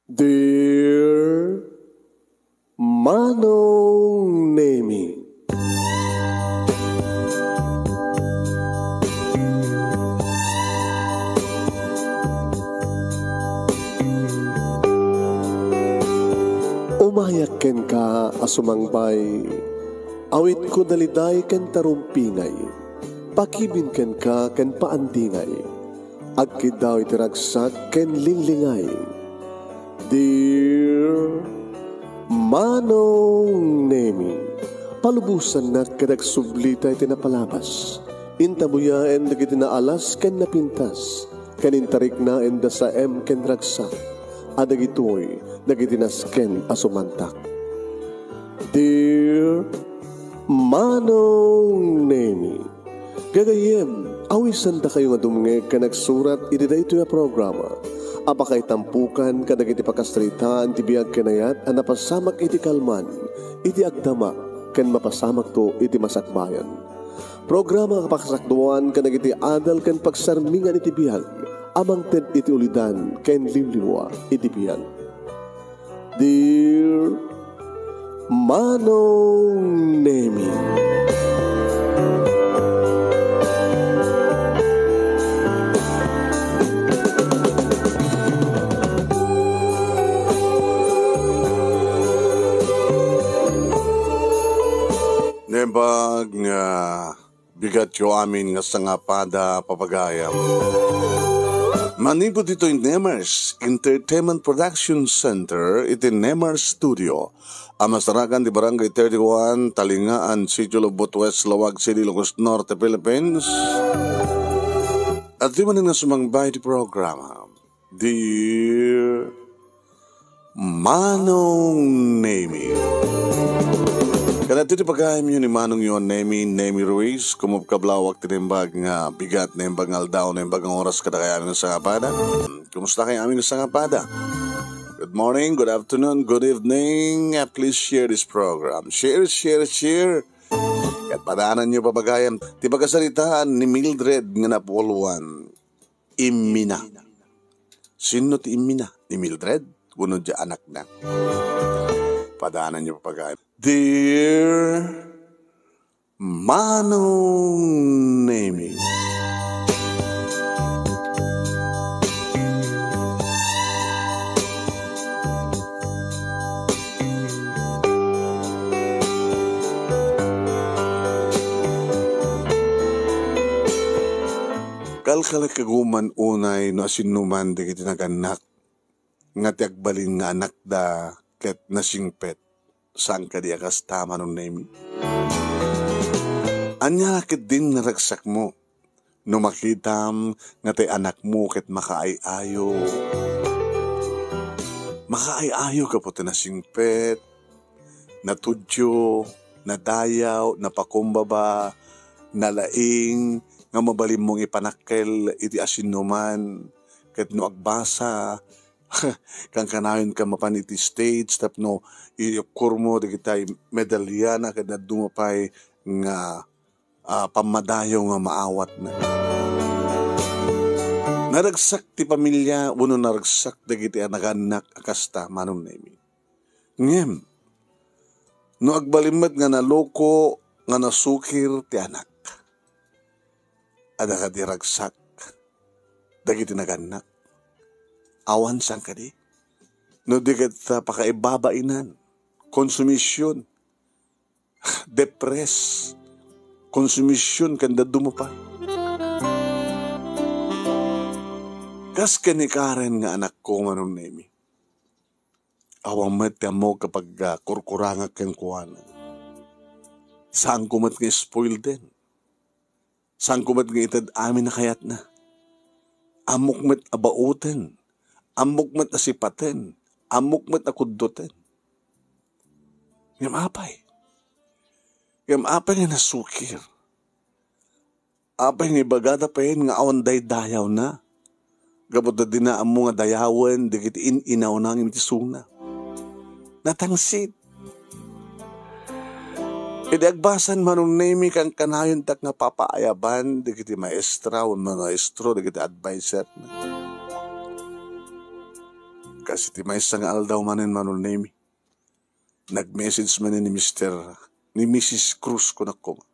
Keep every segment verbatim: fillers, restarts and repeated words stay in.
Dear Manong Nemi. Umayak kenka a sumangbay, awitko daliday ken tarumpingay, pakibin kenka ken paandingay, agkiddaw iti ragsak ken linglingay. Dear Manong Nemi, palubosannak ket agsublita iti napalabas. Intabuyaen dagiti naalas ken napintas, ken intariknaen da saem ken ragsak, a dagitoy dagiti nasken a sumantak. Dear Manong Nemi, gagayyem, awisandakayo nga dumngeg ken agsurat iti daytoy a programa a pakaitampukan kadagiti pakasaritaan ti biag ken ayat a napasamak iti kalman, iti agdama, ken mapasamakto iti masakbayan. Programa nga pakasakduan kadagiti adal ken pagsarmingan iti biag a mangted iti ulidan ken liwliwa iti biag. Dear Manong Nemi. Nembag nga bigatyo amin nga sangapada, papagayam. Manipud ditoy Nemers Entertainment Production Center iti Nemers Studio, a masarakan ti Barangay thirty-one, Talingaan, Sitio Lobot West, Laoag City, Ilocos Norte, Philippines. At di manen nga sumangbay ti programa, Dear Manong Nemi. Kadagiti pagayamyo ni Manongyo a Nemi, Nemi Ruiz, kumubkablawak ti nembag nga bigat, nembag nga aldaw, nembag nga oras kadakayo amin nga sangapada. Kumusta kayo amin nga sangapada? Good morning, good afternoon, good evening. Uh, please share this program. Share, share, share. Ket padaananyo, papagayam, ti pakasaritaan ni Mildred nga napuuluan. Immina. Sinno ti immina? Ni Mildred? Wenno diay anakna? Padaananyo, papagayam. Dear Manong Nemi. Kalkalek kaguman unay no asinnoman dagiti nagannak nga ti agbalin nga anakda ket nasingpet. Saan kadi a kasta, Manong Nemi? Ania ketdin naragsakmo no makitam nga ti anakmo ket makaay-ayo? Makaay-ayo gapu ta nasingpet, natudyo, nadayaw, napakumbaba, nalaing, nga mabalinmong ipanakkel iti asinnoman, ket no agbasa, kankanayon ka mapan iti stage tapno iyukkormo dagiti medalyana ket dadduma pay nga, ah, pammadayaw nga maawatna. Naragsak ti pamilia wenno naragsak dagiti a nagannak a kasta, Manong Nemi. Ngem, no agbalin met nga naloko nga nasukir ti anak, adda kadi ragsak dagiti nagannak? Awan, saan kadi? No di ket, ah, pakaibabainan, konsumision, depress, konsumision, ken dadduma pay. Kas ken ni Karen nga anakko, Manong Nemi. Awan met ti ammok a pagkurkurangak kenkuana. Saanko met nga spoilden. Saanko met nga ited amin a kayatna. Ammok met a baoten. Ammok met a sipaten. Ammok met a kuddoten. Ngem apay? Ngem apay nga nasukir? Apay nga ibagada payen nga awan daydayawna? Gapu ta dina ammo nga dayawen dagiti in-inawna ngem iti sungna. Natangsit. Idi agbasan, Manong Nemi, kankanayontak nga papaayaban dagiti maestra wenno maestro, dagiti adviserna. Kas iti maysa nga aldaw manen, Manong Nemi, nag-message manen ni Mister, ni Missus Cruz, kunak koma,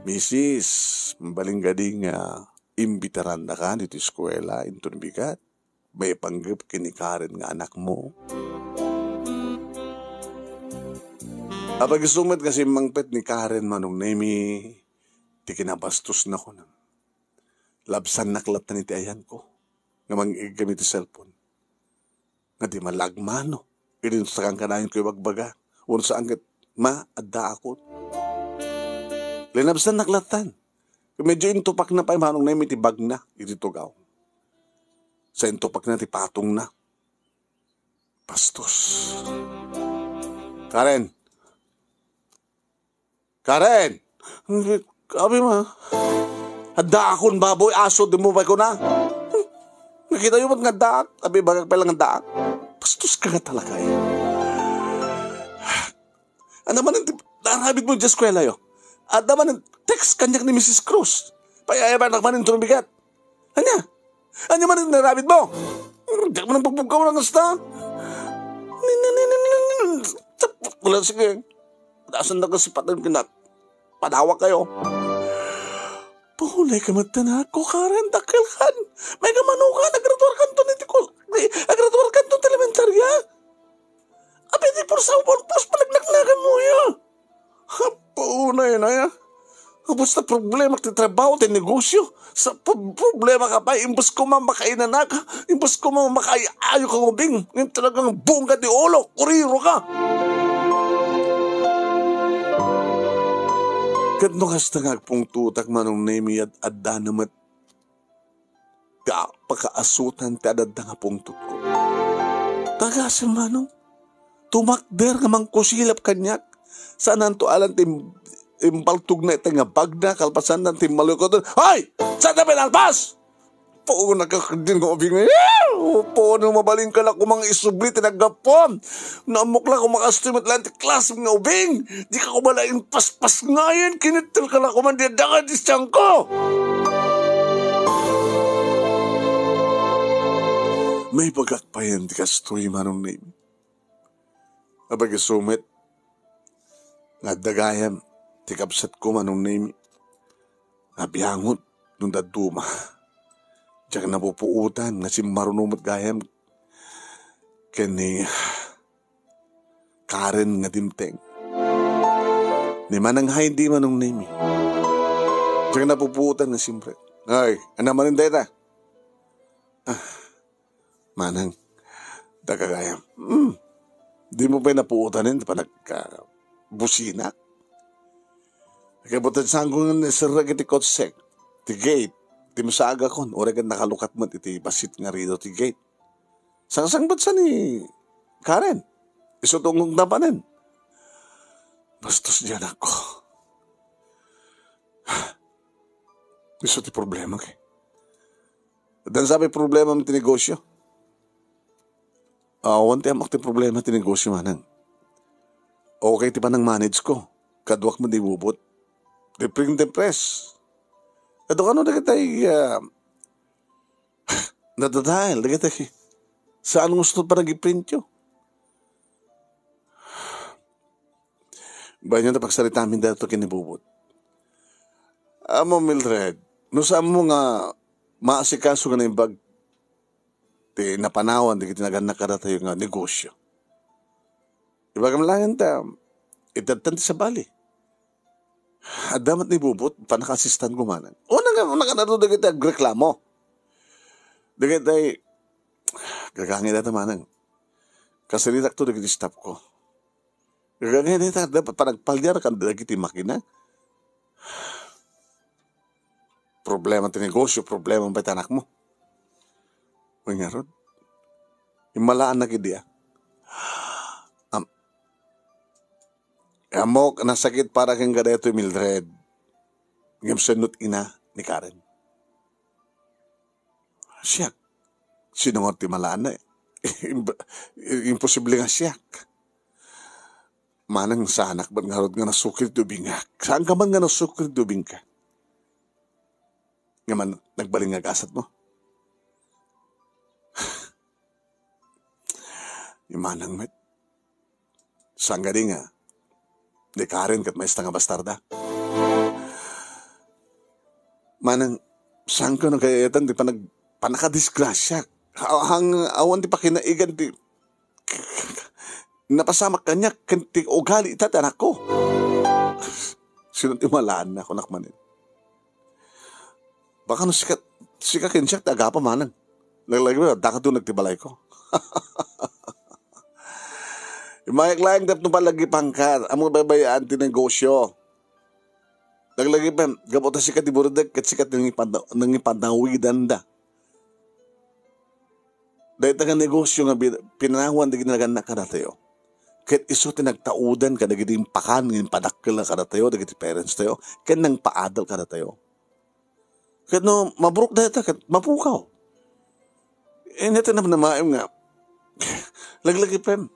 "Misis, mabalin kadi nga imbitarannaka ditoy eskuela inton bigat? Maipanggep ken ni Karen nga anakmo." Apag isu met nga simmangpet ni Karen, Manong Nemi, ti kinabastosna, kunam. Labsannak lattan iti ayanko nga mang-igem iti cellphone. Nga di man la agmano idi no saan kanayon ko ibagbaga, wenno saan ket ma, addaakon. Linabsannak lattan. Medyo intupakna pay, Manong Nemi, ti bagna iti tugaw. Sa intupakna ti patongna. Bastos. Karen! Karen! Abi, ma. Addaakon, baboy, aso, di mo pay kuna. Nakita yo met nga addaak. Abi, bagak pay lang addaak. Bastos ka nga talaga, eh. Ania manen ti naarabidmo idiay eskuela yo? Adda manen text kaniak ni Missus Cruz. Pay-ayabanak manen inton bigat. Ania? Ania manen ti naarabidmo? Hmm, diak manen pagpugkaw lang kasta. Ni, ni, ni, ni, ni, ni. Wala, sige. Dasan na kasi patay kinat. Padawak kayo. Pahulay ka met, anakko, Karen, dakkel kan. May kamanukan, agraduar kanto ni ti kol-, ni, agraduar kanto ti elementarya. Abi, di pursa, pus, panagnagnagamoyo. Apo, nay, nay, ah. Basta problema ti trabaho, ti negosyo. Sa pro-, problema ka pay, imbes ko man makainanak, imbes ko man makaayo ka ubing. Ngem talagang bongga ti ulo, kuriro ka. Ket no kasta nga agpungtotak, Manong Nemi, ad-, adda na met ti pakaasutan ti adadda nga pungtotko. Tagasem, Manong. Tumakder nga mangkusilap kaniak. Saananto alan ti im-, imbaltogna ita nga bagna, kalpasanna ti immalukot. Hoy! Saan ta pinalpas? Puo, nagkakadin nga ubing. Puo, no mabalin ka la kumang isubli ti naggapuam. No ammok la kung makastoy met laeng ti klasem nga ubing. Di ka kumalaing paspas ngayen, kinittel ka la kuman diay daga ti siangko. Maibagak payen ti kastoy, Manong Nemi. Apag isu met nga adda gayam ti kabsatko, Manong Nemi, nga biangot no dadduma. Diak napupuotan nga simmaruno met gayam ken ni Karen nga dimteng. Ni Manang Heidi, Manong Nemi. Diak napupuotan nga simre. Ay, ania manen dayta? Ah, Manang, dagagayam. Hmm. Di mo pay napuotanen ti panagka-, businak? Kabutad sangko nga naserrek iti kotsek, ti gate, ti masagakon, uray ket nakalukat met iti bassit nga rido ti gate. Sangsangbat sa ni Karen. Isu ti ungngongna panen. Bastos diay anakko. Isu ti problema, kay. Addan sa pay problema ti negosyo? Awan ti ammok ti problema ti negosyo, Manang. Okay ti panang-manage ko. Kaduak met ni bubot. Ti printing press. Adu kano dagitay, ah, nadadael, dagitay saan nga uston panagiprintyo. Bayan ta pagsaritamin daytoy ken ni bubot. Ammo, Mildred, no saanmo nga maasikaso nga naimbag ti napanawan dagiti nagannak kadatayo nga negosyo, ibagam laeng ta itedtan ti sabali. Adda met ni bubot, pannaka-assistant ko, Manang. Una nga, una nga nato dagiti agreklamo. Dagiti, gagangay dayta, Manang. Kasaritakto dagiti staff ko. Gagangay dayta, dapat panagpaliar kan dagiti makina. Problema ti negosyo, problema pay ti anakmo. Wen ngarud, immalaannak idi, ah. Am-, ammok, nasakit para kenka daytoy, Mildred. Ngem saan no ti ina ni Karen? Siak. Sino nga ti malaanna? Imp-, imposible nga siak. Manang, saanak met ngarud nga nasukir ti ubingak. Saanka man nga nasukir ti ubingka. Nga man, nagbalin nga gasatmo. Ni Manang met. Saan kadi nga, ni Karen ket maysa nga bastarda. Manang, saan ko nagayatan ti panag-, panakadisgrasya? Ha-, hang-, awan ti pakinaigan ti napasamak kaniak ken ti ugali ita ti anakko. Sino ti malaanna, kunak manen? Baka no sika, sika ken siak ti agapa, Manang. Laglagipen, adda ka dunag ti balayko. Immayak laeng tapno palagipanka, ammok baybay-an ti negosyo. Laglagipen, gapu ta sika ti burdek, ket sika ti nangipada-, nangipanawidanda. Dayta nga negosyo nga bi-, pinanawan dagiti nagannak kadatayo. Ket isu ti nagtaudan kadagiti impakan nga impadakkel kadatayo, dagiti parents tayo, ken nangpaadal kadatayo. Ket no maburok dayta, ket mapukaw. Ania ti namnamaem nga, laglagipen,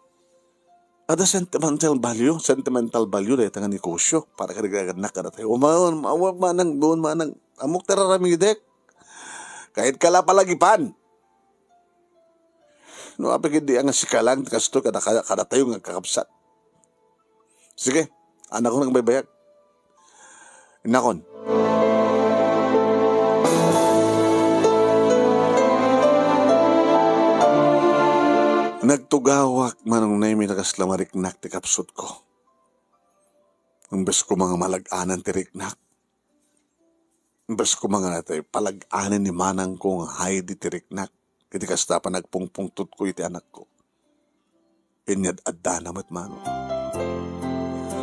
adda sentimental value, sentimental value dayta nga negosyo para kadagiti nagannak kadatayo. Uma-, awan, Manang, duon, Manang, ammok ti raramidek. Kayatko la palagipan. No apay ketdi nga sika lang ti kastoy kada, kada, kadatayo nga agkakabsat. Sige, anakko nagbaybayag. Innakon. Nagtugawak, Manong Nemi, ta kasla mariknak ti kapsutko. Imbes koma nga malag-anan ti riknak, imbes koma nga natay palag-anan ni manangko nga Heidi ti riknak, iti kasta, panagpungpungtotko iti anakko. Inyad-addana met, Manong.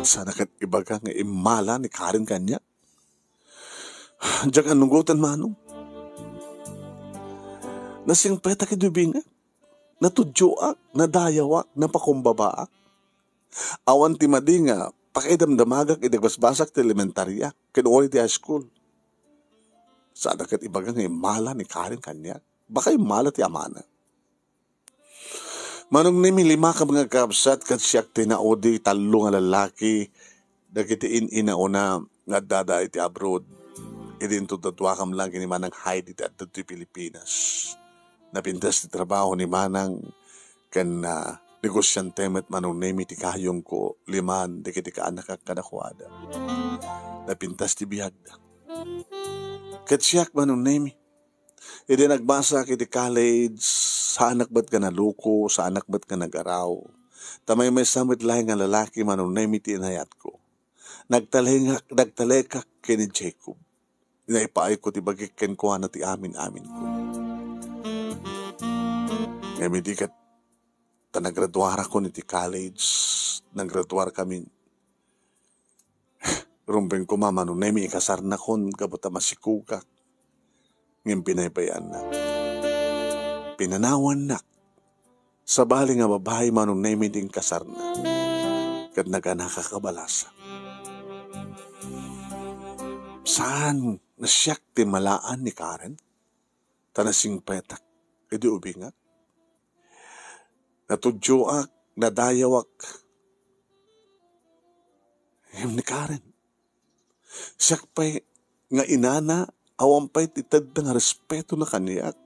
Saan ket ibaga nga immala ni Karen kaniak? Diak annugoten, Manong. Nasingpetak idi ubingak. Natudioak, nadayawak, napakumbabaak. Awan ti madi nga pakaidamdamagak idi agbasbasak ti elementaria ken uray ti high school. Saan ket ibaga nga immala ni Karen kaniak. Baka immala ti amana. Manong Nemi, lima kami nga agkakabsat, ket siak ti naudi, tallo nga lallaki. Dagiti in-inauna nga addada iti abroad. Idi inton daduakam lang ken ni Manang Heidi ti adda ditoy Pilipinas. Napintas ti trabaho ni Manang ken, ah, negosiante met, Manong Nemi, ti gayongko, liman dagiti kaanakak kadakuada. Napintas ti biagda. Ket siak, Manong Nemi, idi nagbasak iti college, saanak met nga naluko, saanak met nga nagaraw. Ta maymaysa met laeng nga lalaki, Manong Nemi, ti inayatko. Nagtalengak, nagtalekak ken ni Jacob. Naipaayko ti bagik kenkuana ti amin-aminko. Ngem idi ket ta nagraduarakon iti college, nagraduarkamin. Rumbeng koma, Manong Nemi, ikasarnakon gapu ta masikogak. Ngem binaybay-annak. Pinanawannak. Sabali nga babai, Manong Nemi, ti inkasarna. Ket naganaka kabalasan. Saan nga siak ti malaan ni Karen? Ta nasingpetak idi ubingak. Natudioak, nadayawak. Ngem ni Karen, siak pay nga inana, awan pay ti tedda nga respetona kaniak.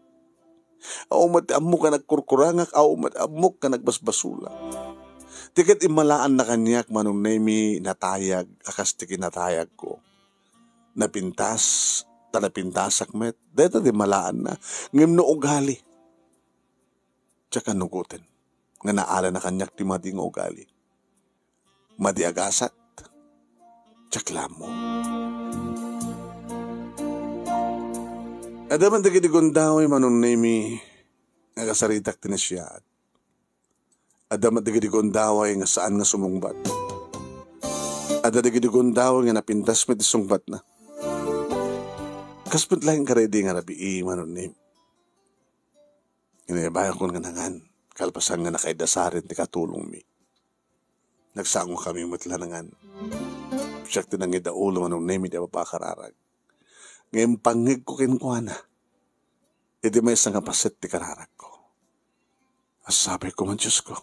Awan met ti ammok nga nagkurkurangak, awan met ti ammok nga nagbasbasolak. Ti ket immalaanna kaniak, Manong Nemi, natayag a kas ti kinatayagko. Napintas, ta napintasak met. Dayta ti malaanna. Ngem no ugali, diak annugoten nga naalana kaniak ti madi nga ugali. Madi a gasat, diak la ammo. Adda met dagiti gundaway, Manong Nemi, nga kasaritak ti nasayaat. Adda met dagiti gundaway nga saan nga sumungbat. Adda dagiti gundaway nga napintas met ti sungbatna. Kas met laeng kadaydi nga rabii, Manong Nemi. Inaybayakon nga nangan, kalpasan nga nakaidasaren ti katulongmi. Nagsangokami met la nangan. Siak ti nangidaulo, Manong Nemi, ti apapakararag. Ngem pangngegko kenkuana, idi maysa nga paset ti kararagko. Assabayko man, Diosko,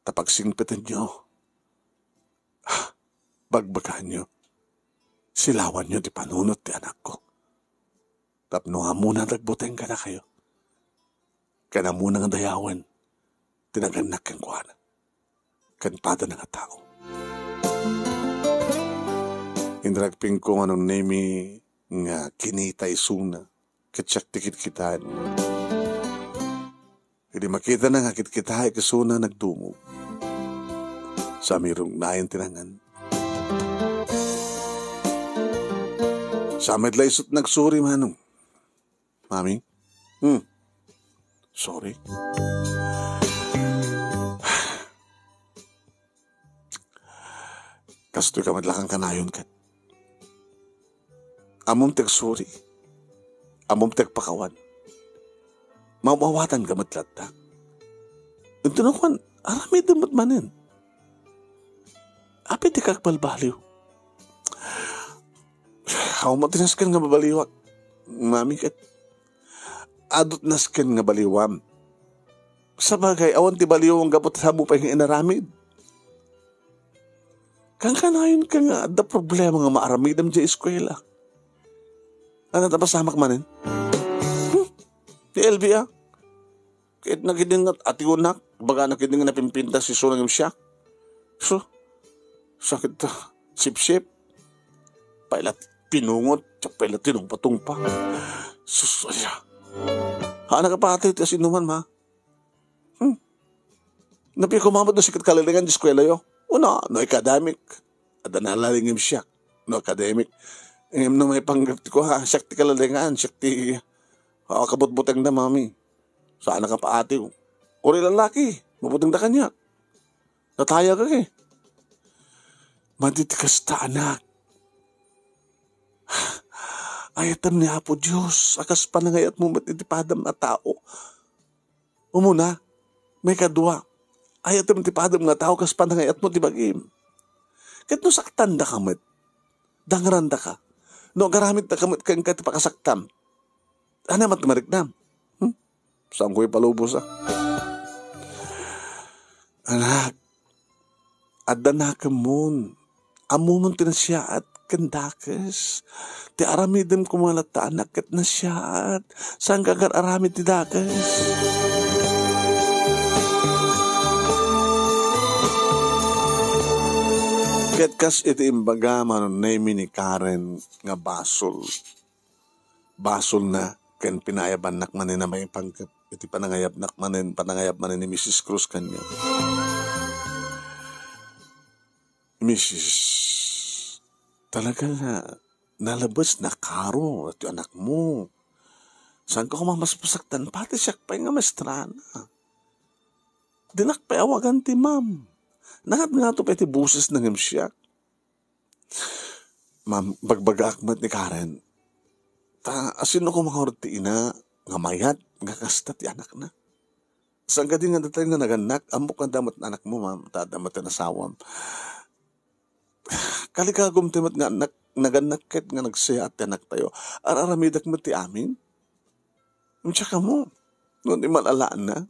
ta pagsingpetenyo, ah, bagbagaanyo, silawanyo ti panunot ti anakko. Tapno ammona nga agbuteng kadakayo, ken ammona nga dayawen ti nagannak kenkuana ken padana nga tao. Inragpingko, Manong Nemi, nga kinita isuna ket siak ti kitkitaen. Idi makitana nga kitkitaek isuna, nagdumog. Sa mirungnayan ti nangan. Sa met la isut' nagsuri, Manong. Mami? Hmm. Sorry. Kastoy ka met la kankanayon ket. Ammom ti agsuri. Ammom ti agpakawan. Maawatan ka met latta. Inton nakuan, aramidem met manen. Apay ti agbalbaliw? Awan met ti nasken nga mabaliwak, Mami, ket adu ti nasken nga baliwam. Sabagay, awan ti baliwam gapu ta samo pay nga inaramid. Kankanayon ka nga adda problema nga maaramidem diay eskuela. Ania ta pasamak manen? Hmm? Ti L B, a? Ket nagidin nga atiwnak, ibagana ketdi nga napimpintas isu ngem siak. So, sakit ta, sipsip. Pay la pinungot, ket pay la tinungpa-tungpa. Sus, aya. Haan a kapatay ti asinuman, ma. Hmm. Napay koma met no siak ti kalalingan ti eskuelayo. Una, no academic. Adda nalaling ngem siak. No academic. Ngem no maipanggep ti kua, siak ti kalalingan, siak ti, ah, kabutbutengda, Mami. Saan a kapaatiw. Uray lalaki, mabutengda kaniak. Natayagak, eh. Madi ti kasta, anak. Ayatem ni Apo Dios a kas panangayatmo met iti padam a tao. Umuna, maikadua, ayatem ti padam nga tao kas panangayatmo ti bagim. Ket no saktandaka met, dangrandaka, no agaramidtaka met kenka ti pakasaktam, ania met ti mariknam? Hmm? Saanko ipalubos, a? Anak, adda nakemmon. Ammomon ti nasiaat ken dakes. Ti aramidem koma latta, anak, ket nasiaat. Saanka agar-aramid ti dakes. Ket kas iti imbaga, Manong Nemi, ni Karen nga basol. Basolna ken pinayabannak manen a maipanggep iti panangayabnak manen, panangayab manen ni Misis Cruz kaniak. Misis, talaga nga nalabes, nakaro ti anakmo. Saanka koma masmasaktan, pati siak pay nga maestrana. Dinak pay awagan ti ma'am. Nangatngato pay ti bosesna ngem siak. Ma'am, bagbagaak met ni Karen. Ta, asino koma ngarud ti ina nga mayat nga kasta ti anakna? Saan kadi nga datay nga nagannak? Ammok nga adda met anakmo, ma'am, ta adda met ti asawam. Kalikagum ti met nga annak, nagannak ket nga nagsiaat ti anaktayo. Ar-aramidek met ti amin. Diak ammo. No, di mal-alaanna.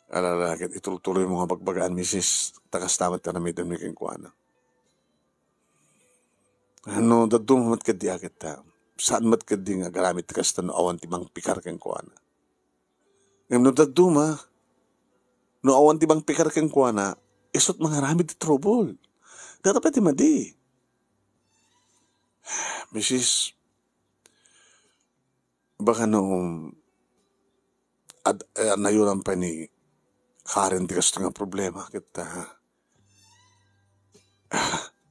Alala, ket itultuloymo nga bagbagaan, misis, ta kasta met ti aramidem kenkuana. No dadduma met ketdi, a, ket, ah, saan met ketdi nga agaramid ti kasta no awan ti mangpikar kenkuana. Ngem no dadduma, no awan ti mangpikar kenkuana, isu't mangaramid ti trouble. Data pay ti madi. Misis, baka no, ad-, eh, nayonan pay ni Karen ti kastoy nga problema, ket, ah,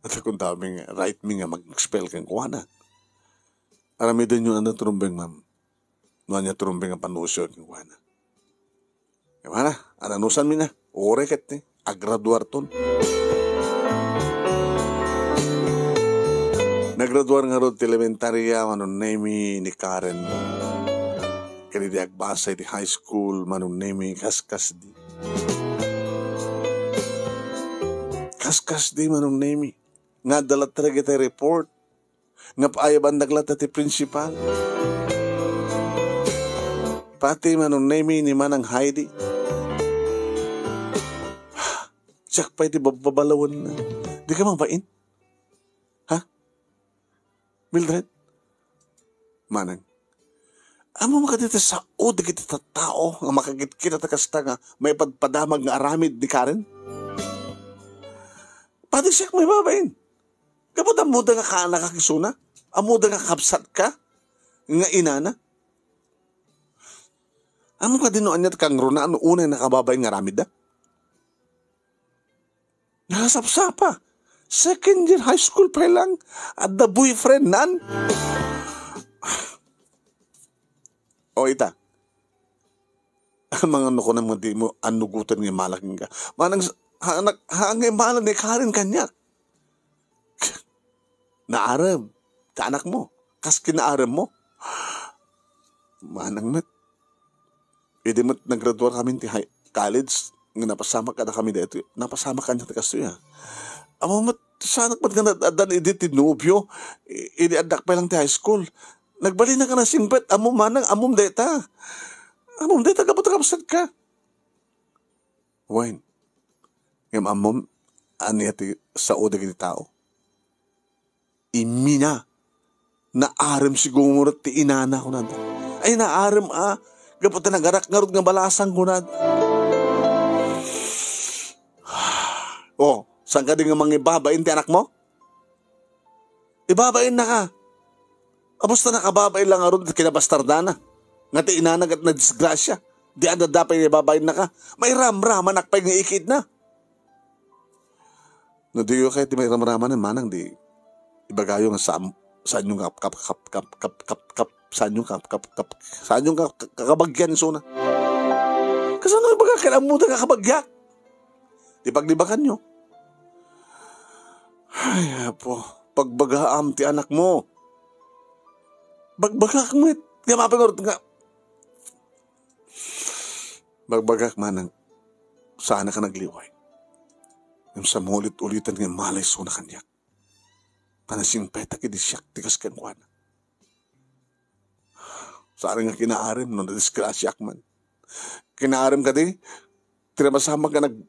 adda kundamin nga right mi nga mag-expel kenkuana. Aramidenyo ania ti rumbeng, ma'am. No ania ti rumbeng a pannusiyo kenkuana. Kenkuana, ananusanmi na. Uray ket ni, agraduarton. Nagraduar ngarud ti elementaria, Manong Nemi, ni Karen. Ken idi agbasa iti high school, Manong Nemi, kaskasdi. Kaskasdi, Manong Nemi. Nga adda latta dagiti report nga paayabannak latta ti principal. Pati Manong Nemi ni Manang Heidi. Siak pay ti babbabalawenna. Di ka mabain? Ha? Mildred? Manang. Ammom kadi ti sao dagiti tattao nga makakitkita ta kasta nga maipadpadamag nga aramid ni Karen? Padi siak maibabain. Gapu ta ammoda nga kaanaka isuna? Ammoda nga kabsatka nga inana? Ammom kadi no ania ti kangruna no unay nakababain nga aramidda? Nasapsapa. Second year high school pay lang, adda boyfriend nan. O ita. Mangan no kunam nga dimo annugoten nga imala kenka. Manang s-, ha, anak, ha, nga imala ni Karen kaniak. Naarem ti anakmo. Kas kinaaremmo. Manang met. Idi met naggraduar kami ti high, college, nga napasamak kadakami daytoy. Napasamak kaniak ti kastoy, a. Ammom met, saanak met nga na-, addan idi ti nobio, i-, idi addak pay lang ti high school. Nagbalin a nga nasingpet, ammom manang, ammom dayta. Ammom dayta, gapu ta kabsatka. Wen, ngem ammom, ania ti sao dagiti tao? Imina, naarem siguro ti inana, kunada. Ay, naarem a, gapu ta nagarak ngarud nga balasang, kunada. Oh, saan kadi nga mangibabain ti anakmo? Ibabain na ka. Apusta nakababain lang ngarud ti kinabastardana. Nga ti inana ket nadisgrasia. Di adda pay ibabain na ka. Mairamramanak pay nga ikit na. No diyo kayat ti mairamramanan, manang di ibagayo nga sam-, saanyo nga kap-, kap-, saanyo nga kap-, kap-, kap-, saanyo nga ka-, ka-, kakabagyan isuna. Kasano ibaga ket ammoda nga kakabagyak? Di paglibakanyo. Ay, Apo, pagbagaam ti anakmo. Bagbagak met. Nga mapinurot nga. Bagbagak manang saan ka nagliway. Ngem sa maulit-ulitan nga imala isuna kaniak. Ta nasingpetak idi siak ti kas kenkuana. Saan nga kinaarem no nadisgrasiaak man. Kinaarem kadi, ti napasamak nga nag-,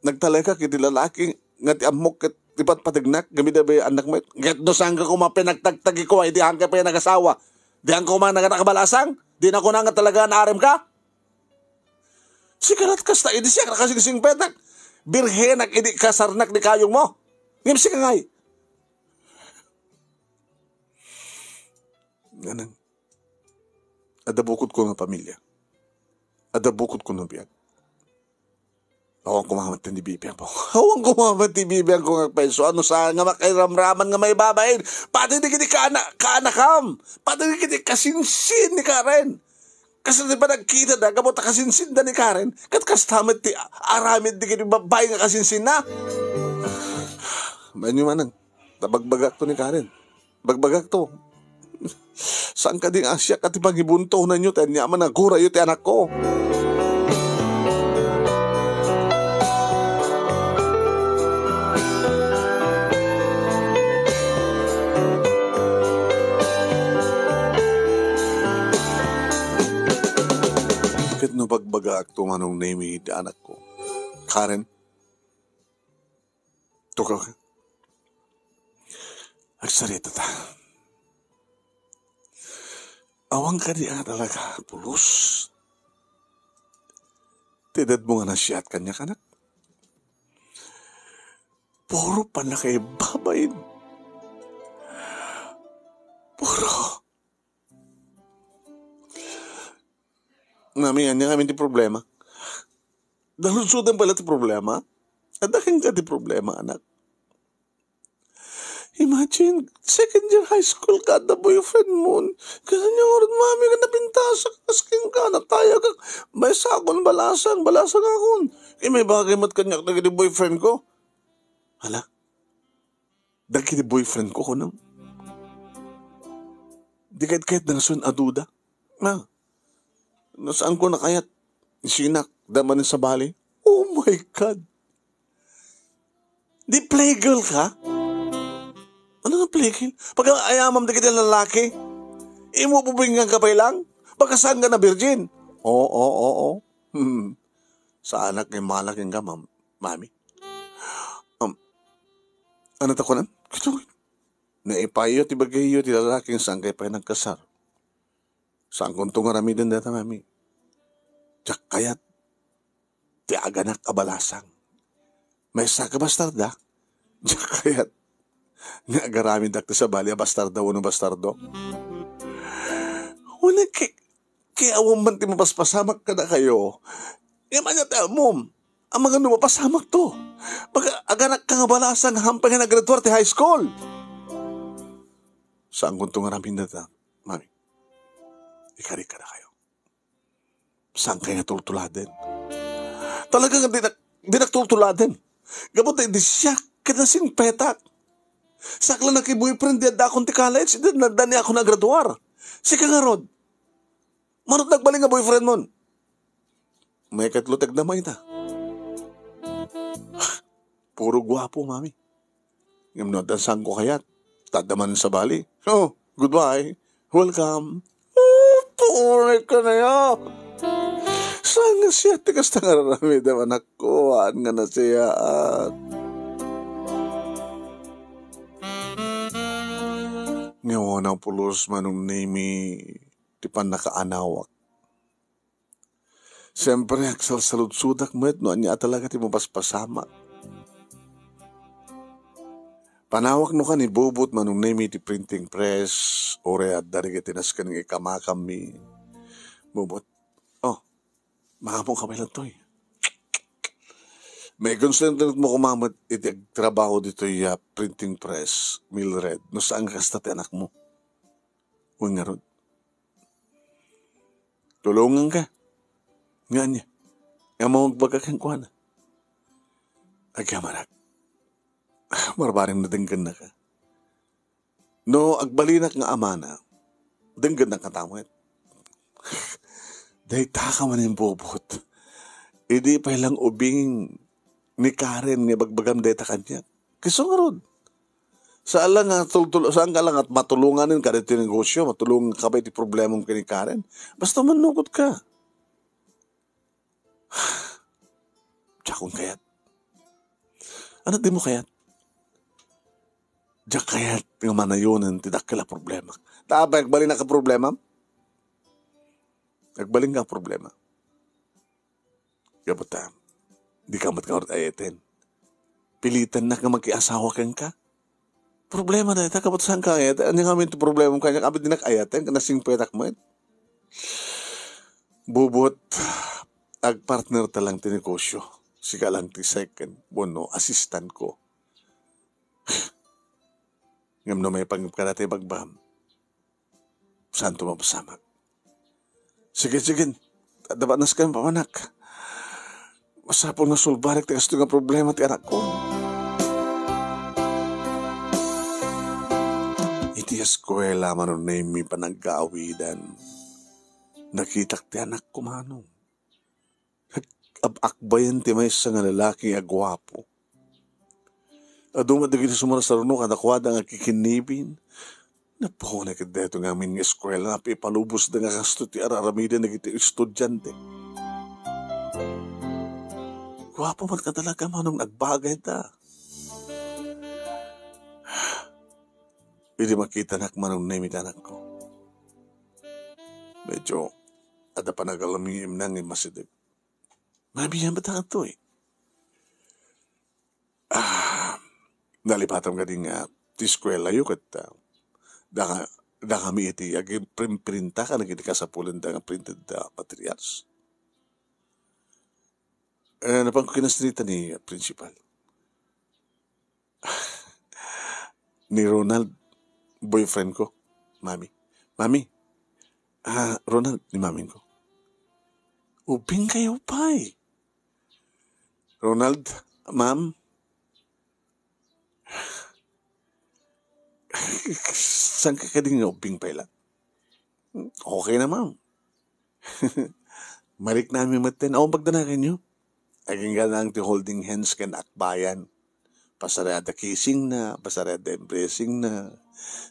nagtalekak iti lalaki nga ti ammok ket ti patpategnak, gapu ta bay-annak met. Ket no saanka koma pinagtagtagikuwa idi haanka pay nagasawa, dianka koma naganak a balasang, dina kuna nga talaga naaremka? Sika lat kasta idi siak nakasingsingpetak, birhenak idi kasarnak ni kayongmo. Ngem sika ngay? Nganang, adda bukodko nga pamilya. Adda bukodko nga biag. Awan koma met ti bibiangko. Awan koma met ti bibiangko nga agpayso. Ano sa nga makairamraman nga maibabain? Pati dagiti kaana-, kaanakam. Pati dagiti kasinsin ni Karen. Kasla ti panagkita da, gapu ta kasinsin da ni Karen. Ket kasta met ti a-, aramid dagiti babbai nga kasinsin na. Maanyo manang, ta bagbagak to ni Karen. Bagbagak to. Saan kadi nga siak ti pangibuntonanyo ti aniaman nga gurayo ti anakko? Ket no bagbagaak to, Manong Nemi, ti anakko. Karen, Tukaw ka. Agsarita ta. Awan kadi a talaga pulos ti edadmo nga nasiat kaniak, anak. Puro pannakaibabain. Puro. Nami, ania ngamin ti problema? Naludsodan pala ti problema? Adda kenka ti problema, anak. Imagine, second year high school ka, adda boyfriend mo. Kasi niya, oras mami ka napintasak, kas kenka, natayagak. Maysa akon balasang, balasang akon. Eh, may bagay mat kaniak dagiti boyfriend ko. Hala, dagiti boyfriend ko, kunam. Di kayat-kayat na nga saan a duda. Ah, no saan ko nakayat, isinak, da man sa bali. Oh my God! Di playgirl ka? Ano nga playgirl? Pag ayamam dagiti lalaki, imo bubingan ka pay lang? Baka saan ka na virgin? Oo, oo, oo. Hmm. Saanak nga imala kenka, mam-, mami. Um, ano ta kunan? Kito, naipayo ti bagayyo ti lalaki nga saan kayo pay nagkasar. Saankonto nga aramiden dayta, mami. Diak kayat ti aganak a balasang. Maysa ka bastarda? Diak kayat nga agaramidek ti sabali a bastarda wenno bastardo. Wen, kay, kay awan man ti mapaspasamak kadakayo. Ngem ania ti ammom? Amangan no mapasamakto. Pag-, aganakka nga balasang hampay nga naggraduar ti high school. Saankonto nga aramiden dayta, mami. Ikarik kadakayo. Saankay nga tultuladen? Talaga nga dinak, dinak tultuladen. Gapu ta idi siak ket nasingpetak. Siak la naki-boyfriend di addaakon ti college, idi nadda ni ako nagraduar. Sika ngarud, manut nagbalin nga boyfriend mon? Maikatlo ti agdama ita. Puro guapo, mami. Ngem no addan saanko kayat, ta adda man sabali. Oh, goodbye. Welcome. Oh, puri ka na ya. Saan nga siya ti kasta nga raramidem, anakko? Haan nga nasiyaat. Nga wana pulos, Manong Nemi, ti pannakaanawak. Siyempre, agsalsaludsodak met no ania a talaga ti mapaspasamak. Panawak no ka ni Bubot, Manong Nemi, ti printing press, uray adda dagiti nasken nga ikamakammi. Bubot, oh, makaammoka pay lattoy. Maikonsentrat mo koma met iti agtrabaho ditoy a printing press, Mildred, no saan nga kasta ti anakmo. Wen ngarud, tulonganka. Nga ania? Ammom nga agbaga kenkuana? Agyamanak. Barbareng no denggennaka. No agbalinak nga amana, denggennaka met. Dayta ka manen, Bubot. Idi pay lang ubing ni Karen nga ibagbagam dayta kaniak. Isu ngarud, saan la nga tultul-, saanka la nga matulonganen kada ti negosio, matulonganka pay ti problemam ken ni Karen. Basta mannukotka. Diakon kayat. Ania ti dimo kayat? Diak kayat nga manayonen ti dakkel a problema. Ta apay, agbalinak a problemam? Agbalinka a problema. Gapu ta, dika met ngarud ayaten. Pilitennak nga makiasawa kenka. Problema dayta, gapu ta saanka ayaten. Ania ngamin ti problemam kaniak? Apay, dinak ayaten, ket nasingpetak met. Bubot, agpartnerta lang ti negosio. Sika lang ti second wenno assistantko. Ngem no maipanggepka dayta ibagbagam, saanto mapasamak. Sige, sige. Adda ba nasken, papanak? Masapul nga sulbarek ti kastoy nga problema ti anakko. Iti eskuela, Manong Nemi, panagkaawidan, nakitak ti anakko, Manong. Nag-akbayan ti maysa nga lalaki a guapo. Adu met dagiti sumarsaruno kadakuada nga kikinnibin. Napauna ket daytoy ngamin nga eskuela, napaipalubosda nga kastoy ti ar-aramiden dagiti estudiante. Guapo met nga talaga, Manong, agbagayda. Idi makitanak, Manong Nemi, ti anakko, medyo adda panagalamiimna nga immasideg. Mabiyan ba ta kadtoy? Ah, nalipatam kadi nga ti eskuelayo ket, ah, daka-, dakami iti agimprintprinta kadagiti kasapulenda nga printed, ah, materials. Eh, napanko kinasdrita ni principal. Ni Ronald, boyfriend ko, mami. Mami, ah, Ronald, ni maming ko. Ubing kayo pay. Ronald, ma'am, saan ka kadi nga ubing pay la? Okay na, ma'am. Mariknami metten. Awan pagdanaganyo. Agingga lang ti holding hands ken akbayan. Pasarada kissing na, pasarada embracing na.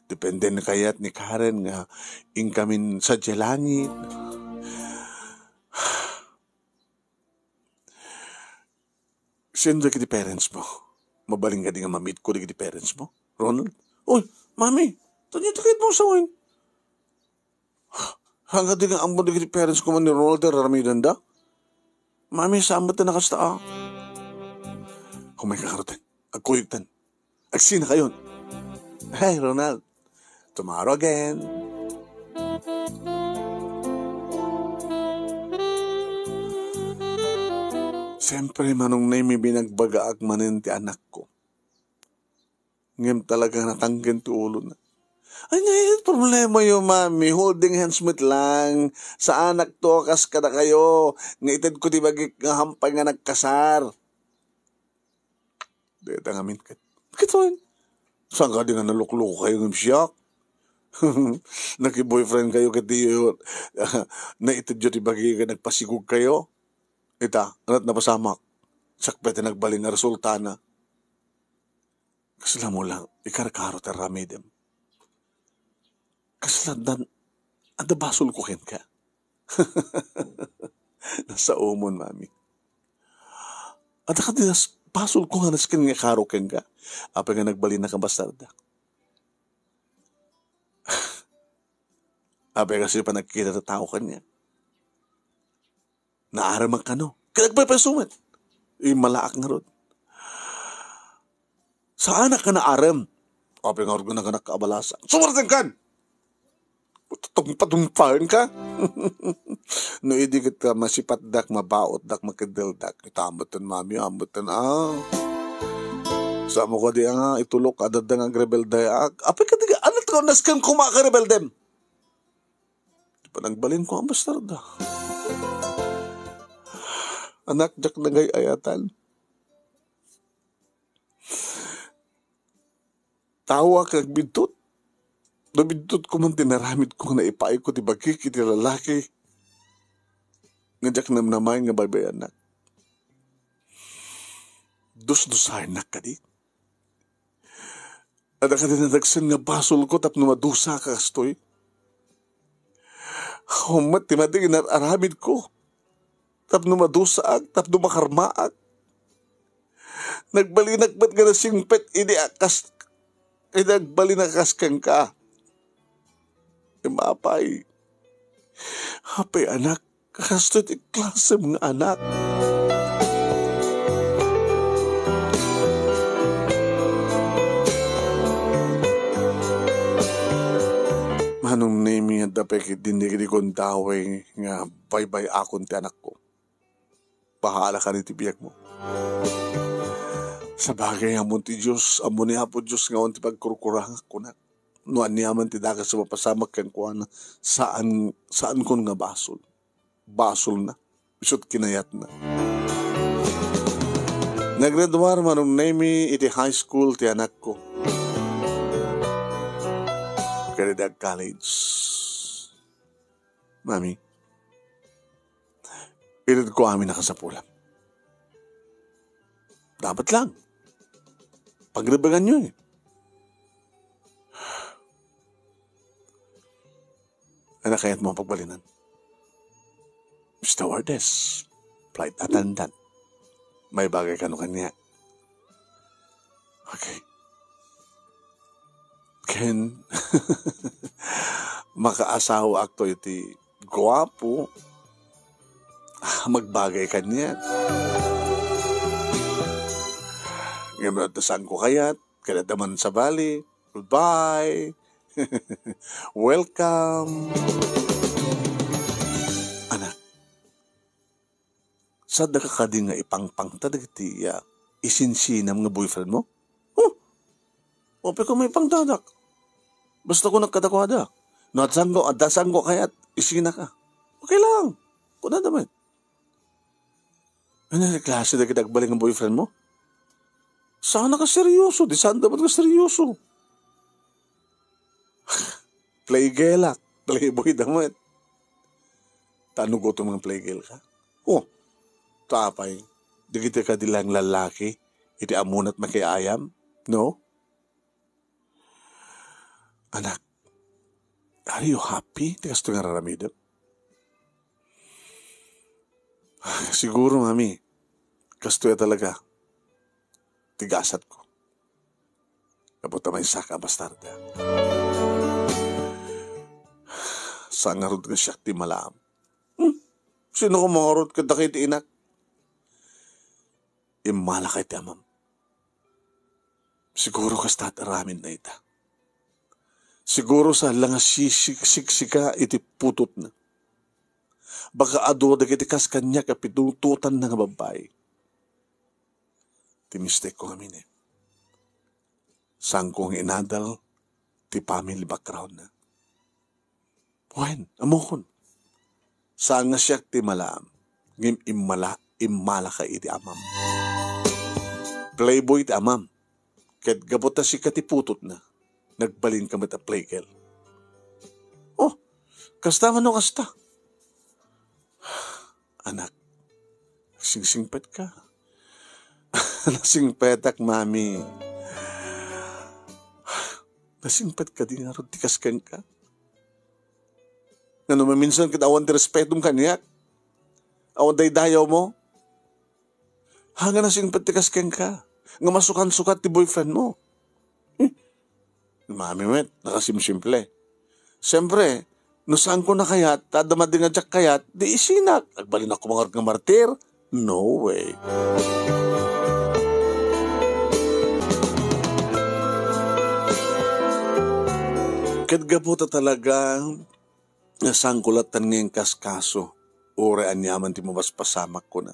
Depende na kayat ni Karen nga inkamin sa langit. Sino dagiti parents mo? Mabalin kadi nga ma-meet ko dagiti parents mo, Ronald? Oy, mami, tanya ti kayat mo sawen. Pagadi nga ammo dagiti parents ko man ni Ronald ti aramidenda. Mami, saan met ti nakasta, ah? Humayka ngarud. Agkuyogtan. Agsinakayon. Hey, Ronald. Tomorrow again. Siyempre, Manong Nemi, binagbagaak manen ti anakko. Ngem talaga natangken ti ulona. Ania ti problemayo, Mami? Holding hands met lang. Saanakto a kas kadakayo, nga itedko ti bagik nga hampay nga nagkasar. Dayta ngamin ket, ket wen, saan kadi nga naluklokayo ngem siak? Naki-boyfriend kayo ket diyo naitedyo ti bagi nga nagpasigog kayo? Ita, ket napasamak. Siak pay ti nagbalin a resultana. Kasla mo lang, ikarkaro ti aramidem. Kasla dan, adda basolko kenka? Nasaomon, Mami. Adda kadi nas-, basolko nga nasken nga karo kenka? Apay nga nagbalinnak a bastarda? Apay nga siya panagkita ti tao kaniak? Naaremak kano? Ket agpaypayso met. Immalaak ngarud. Saanak nga naarem. Apay ngarud nga naganak ka a balasan? Sumardengkan! Tumpatumpaenka? No idi ket ka masipatdak, mabaotdak, makeddeldak. Ita, ammoten, Mami, ammoten, ah. Saan mo kadi nga itulok, adda nga agrebeldeak. Apay kadi nga, ania ti nasken koma a karebeldem? Ti panagbalinko a bastarda. Anak, diak nagay-ayatan. Taoak nga agbiddut. No biddutko man ti naramidko nga naipaayko ti bagik iti lalaki nga diak namnamaen nga baybayannak. Dusdusaennak kadi? Adda kadi nadagsen nga basolko tapno madusaak a kastoy? Awan met ti madi nga inar-aramidko tapno madusaak, tapno makarmaak. Nagbalinak met nga nasingpet idi a kas-, idi nagbalinak a kas kenka. Ngem apay, apay, anak, kastoy ti klasem nga anak. Manong Nemi, adda pay ketdi dagiti gundaway nga baybay-akon ti anakko. Bahala ka iti biagmo. Sabagay, ammon ti Dios, ammo ni Apo Dios nga awan ti pagkurkurangak, kunak. No aniaman ti dakes a mapasamak kenkuana, saan, saankon nga basol. Basolna. Isut kinayatna. Naggraduar, Manong Nemi, iti high school ti anakko. Ket idi ag-college. Mami, itedko amin a kasapulan. Dapat lang. Pagrebenganyo, eh. Ania kayatmo a pagbalinan? Stewardess, flight attendant. Maibagay kano kaniak? Okay. Ken, makaasawaakto iti guapo, ah, magbagay kaniak. Ngem no adda saanko kayat, ket adda man sabali, goodbye. Welcome. Anak, saanka kadi nga ipangpangta dagiti, ah, isinsinam nga boyfriend mo? Huh? Apay ko maipangtadak? Basta kunak kadakuada, no adda saanko, adda saanko kayat, isinaka. Okay lang. Kunada met. Ania ti klase dagiti agbalin nga boyfriend mo? Saanka seryoso, di saanda met nga seryoso. Playgirl-ak, playboy da met. Ta no gutom nga playgirl ka? Oh, ta apay, dagiti kadi lang lallaki, iti ammona ti makiayam, no? Anak, are you happy ti kastoy nga ar-aramidem? Siguro, Mami, kastoy a talaga ti gasatko. Gapu ta maysaka a bastarda. Saan ngarud nga siak ti malaam? Hmm? Sino koma ngarud ket dagiti inak? Immalaka iti amam. Siguro kasta ti aramidna ita. Siguro saan la nga sisiksiksika iti putotna. Baka adu dagiti kas kaniak a pinutotanna nga babbai. Ti mistekko ngamin, eh. Saanko nga inadal ti family backgroundna. Wen, ammokon. Saan nga siak ti malaam, ngem immala-, immalaka iti amam. Playboy ti amam. Ket gapu ta sika ti putotna, nagbalinka met a playgirl. Oh, kasta man no kasta? Anak, singsingpetka. Nasingpetak, mami. Nasingpet kadi ngarud ti kas kenka? Nga no maminsan ket awan ti respetom kaniak? Awan daydayawmo? Ha, nga nasingpet ti kas kenka? Nga masukansukat ti boyfriendmo? Hmm. Mami met, nakasimsimple. Siyempre, no saanko a kayat, ta adda madi nga diak kayat, di isinak. Agbalinakon ngarud nga martir? No way. Ket gapu ta talaga, nga saanko latta nga inkaskaso, uray aniaman ti mapaspasamak, kuna.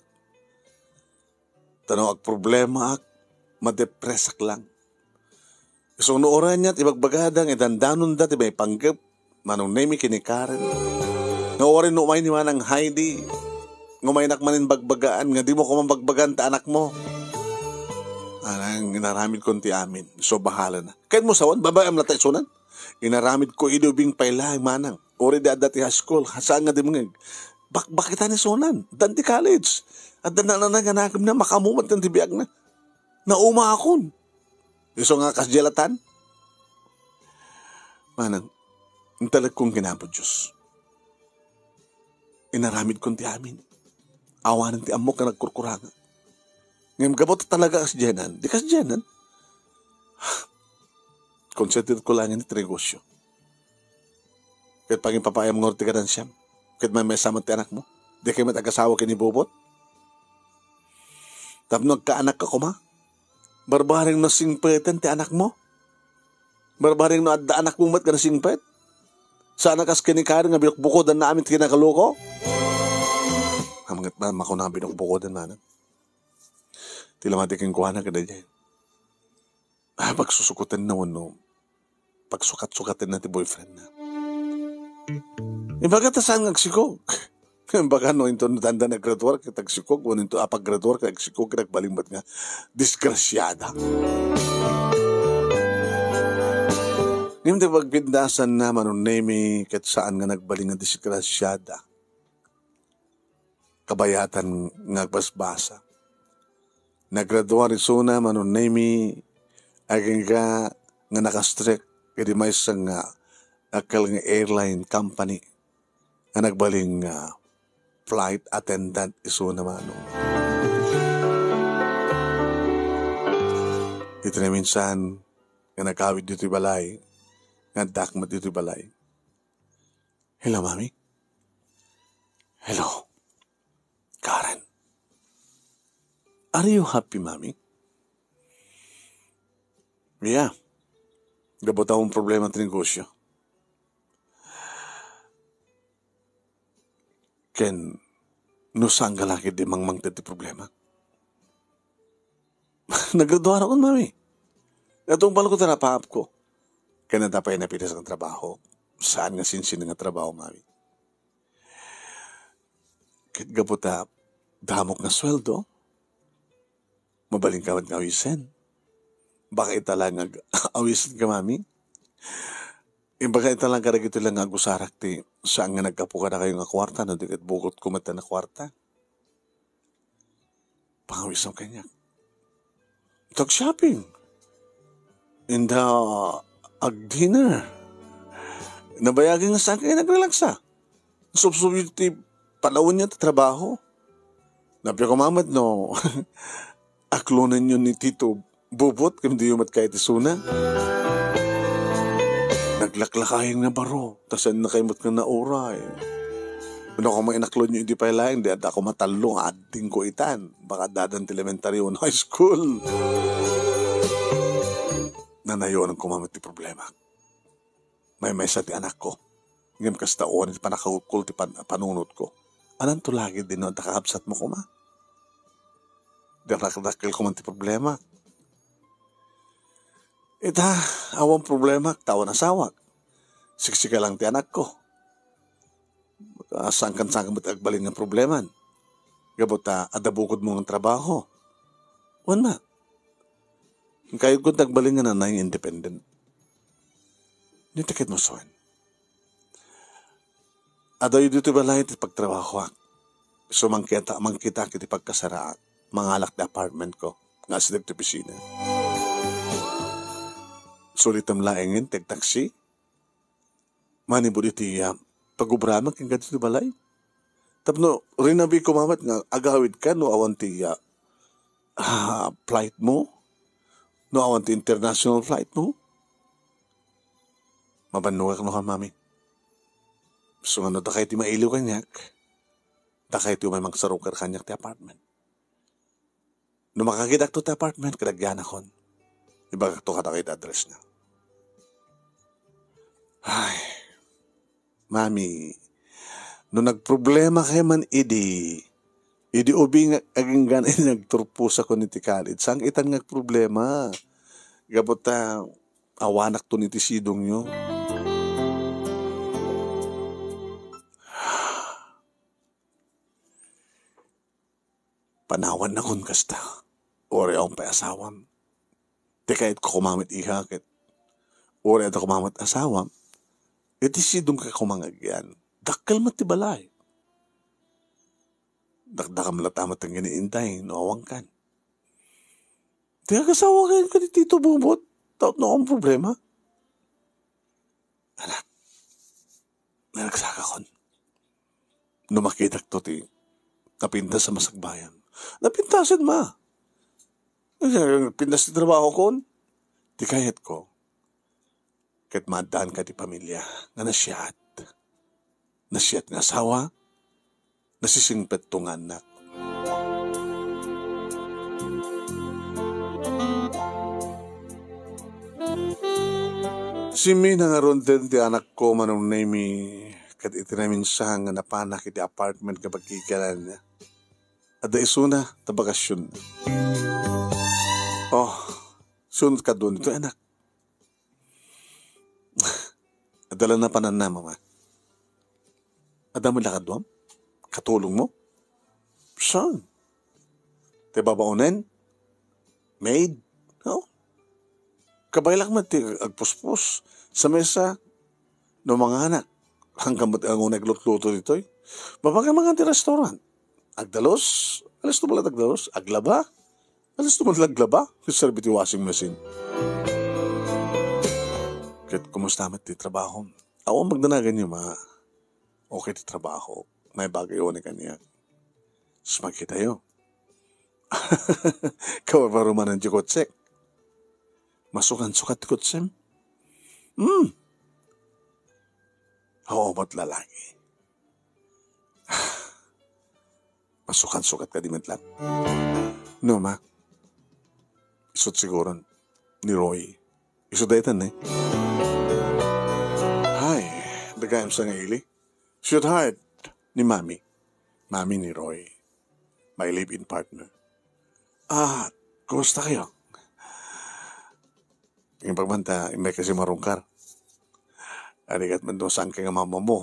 Ta no agproblemaak, madepresak lang. Isu no uray ania ti ibagbagada nga idandanonda ti maipanggep, Manong Nemi ken ni Karen. Nga uray no umay ni Manang Heidi, nga umaynak manen bagbagaan, nga dimo koma bagbagaan ta anakmo. Anang inaramidkon ti amin, isu bahalana. Ken mo sawan, babaem latta isunan. Inaramidko idi ubing pay laeng, manang. Uray di adda ti high school, saan nga dimngeg. Bakbakita ni sunan, dan ti college. Adda nananay nga nakemna, makamumat kan ti biagna. Naumaakon. Isu nga kasdiay latan. Manang, intalekko ken Apo Dios. Inaramidkon ti amin. Awanen ti ammok nga nagkurkurangak. Ngem gapu ta talaga kasdianan, di kasdianan. Consider ko lang iti negosyo. Ket pangipapaayam ngarud ti ganansiam. Ket maymaysa met ti anakmo. Dikay met agasawa ken ni Bobot. Tapno agkaanakka koma. Barbareng no singpeten ti anakmo. Barbareng no adda anakmo met nga nasingpet. Saan a kas ken ni Karen nga binukbukodanna amin ti kinakaluko. Amanget man, makuna nga binukbukodan, manang. Ti lamati kenkuana kadaydiay. Ah, pagsusukotenna wenno pagsukat-sukatenna ti boyfriendna. Ibaga ta saan nga agsikog. Baka no into dandan aggraduar ket agsikog, wenno into apaggraduar ket agsikog, ket agbalin met nga disgrasiada. Ngem ti pagpindasanna, Manong Nemi, ket saan nga nagbalin nga disgrasiada. Kabayatan nga agbasbasa. Naggraduar isuna, Manong Nemi, agingga nga nakastrek iti maysa nga dakkel nga airline company nga nagbalin nga flight attendant isuna, Manong. Iti naminsan nga nagawid ditoy balay, nga addak met ditoy balay. Hello, Mami. Hello, Karen. Are you happy, Mami? Yeah. Gapu ta awan problema ti negosyo. Ken, no saan nga laki di mangmangted ti problema? Naggraduarakon, Mami. Natungpalko ti napaapko. Ken adda pay napitas nga trabaho. Saan nga sinsina nga trabaho, Mami? Ket gapu ta damok nga sueldo, mabalinka met nga awisen. Baka ita lang nga awisenka, Mami. Imbagak ita lang kadagitoy lang nga agusarak ti saan nga naggapu kadakayo nga kuarta, no di ket bugotko met a kuarta. Pangawisem kaniak. Tag-shopping. Inda ag-dinner. Nabayag nga saan kayo nagrelaksa. Supsup ti palawenyo ti trabaho. Napia koma met no aklonenyo ni Tito Bubot, ken diyo met kayat isuna. Laklakayeng na baro, ta saannakay met nga nauray. Wenno koma inaklonyo idi pay laeng, di adda koma tallo nga addingko itan. Baka addadan ti elementary wenno high school. Nanayonan koma met ti problema. Maymaysa ti anakko. Ngem kasta awan ti pannakakutkot ti pan-, panunotko. Ananto lagi dinno adda kakabsatmo koma? Dakdakkel koma ti problema. Ita, awan problema, ta awan asawak. Siksika lang ti anakko. Ah, saan kan, saan met agbalin nga probleman? Gapu ta adda bukodmo nga trabaho. Wen na. Kayatko ti agbalin nga nanay nga independent. Dita ket musuan. Adayo ditoy balay ti pagtrabahoak. So, mangkita, mangkita iti pagkasaraak. Mangalak ti apartment ko nga asideg ti opisina. Sulitem laengen ti agtaksi. Manibud iti, ah, pagubram kenka ditoy balay. Tapno rinabi ko mamet nga agawidka no awan ti, ah, ah, flight mo, no awan ti international flight mo. Mabannogak no kan, Mami. So, nga no dakay ti mailiw kaniak, dakay ti umay mangsarungkar kaniak ti apartment. No makakitaakto ti apartment, ket agyanakon. Ibagakto kadakayo ti address na. Ay, Mami, no nagproblemakay man idi, idi ubing nga aginggan idi nagturposakon iti college, saan itan nga agproblema? Gapu ta awanakton iti sidongyo. Panawannakon kasta. Uray awan pay asawam. Ti kayatko koma met, iha, ket uray adda koma met asawam, iti sidongka koma nga agyan. Dakkel met ti balay. Dakdakam latta met nga ni Inday no awankan. Ti agasawa ken kadi Tito Bobot, tapno awan problema. Anak, naragsakakon. No makitakto ti napintas a masakbayan. Napintasen ma. Napintas ti trabahokon. Ti kayatko, ket maaddaanka ti pamilia nga nasiat. Nasiat nga asawa, nasisingpetto nga annak. Simina ngaruden ti anakko, Manong Nemy, ket iti naminsan nga napanak iti apartment nga pagkikialaanna. Adda isuna ta bakasion. Oh, sunod kaduan ditoy, anak. Adda la napananna, Mama. Adda met la kaduam? Katulongmo? Saan? Ti babaonen? Maid? No? Kabaelak met ti agpuspos. Sa mesa, no manganak, haanka met nga agluto ditoy. Babaga mangan ti restaurant. Agdalus? Alas no bala agdalus? Aglaba? Alas no bala aglaba? Serbi ti washing machine. Ket kumusta met ti trabaho? Awan pagdanaganyo, Ma. Okay ti trabaho. May bagay ni kaniak. Sus, makitayo. Kabarbarumanan ti kotsek. Masukan-sukat ti kotsem? Hmm. Oo, met lalaki. Masukan-sukat kadi met laeng. No, Ma. Isut siguron ni Roy. Isut daytan, eh. Hi, the guy I'm saying, Ili. Sweetheart ni Mami. Mami ni Roy. My live-in partner. Ah, kumusta kayo? Imbag man ta, imbag kasi marungkar. Arigat man doon saan kayo nga mama mo.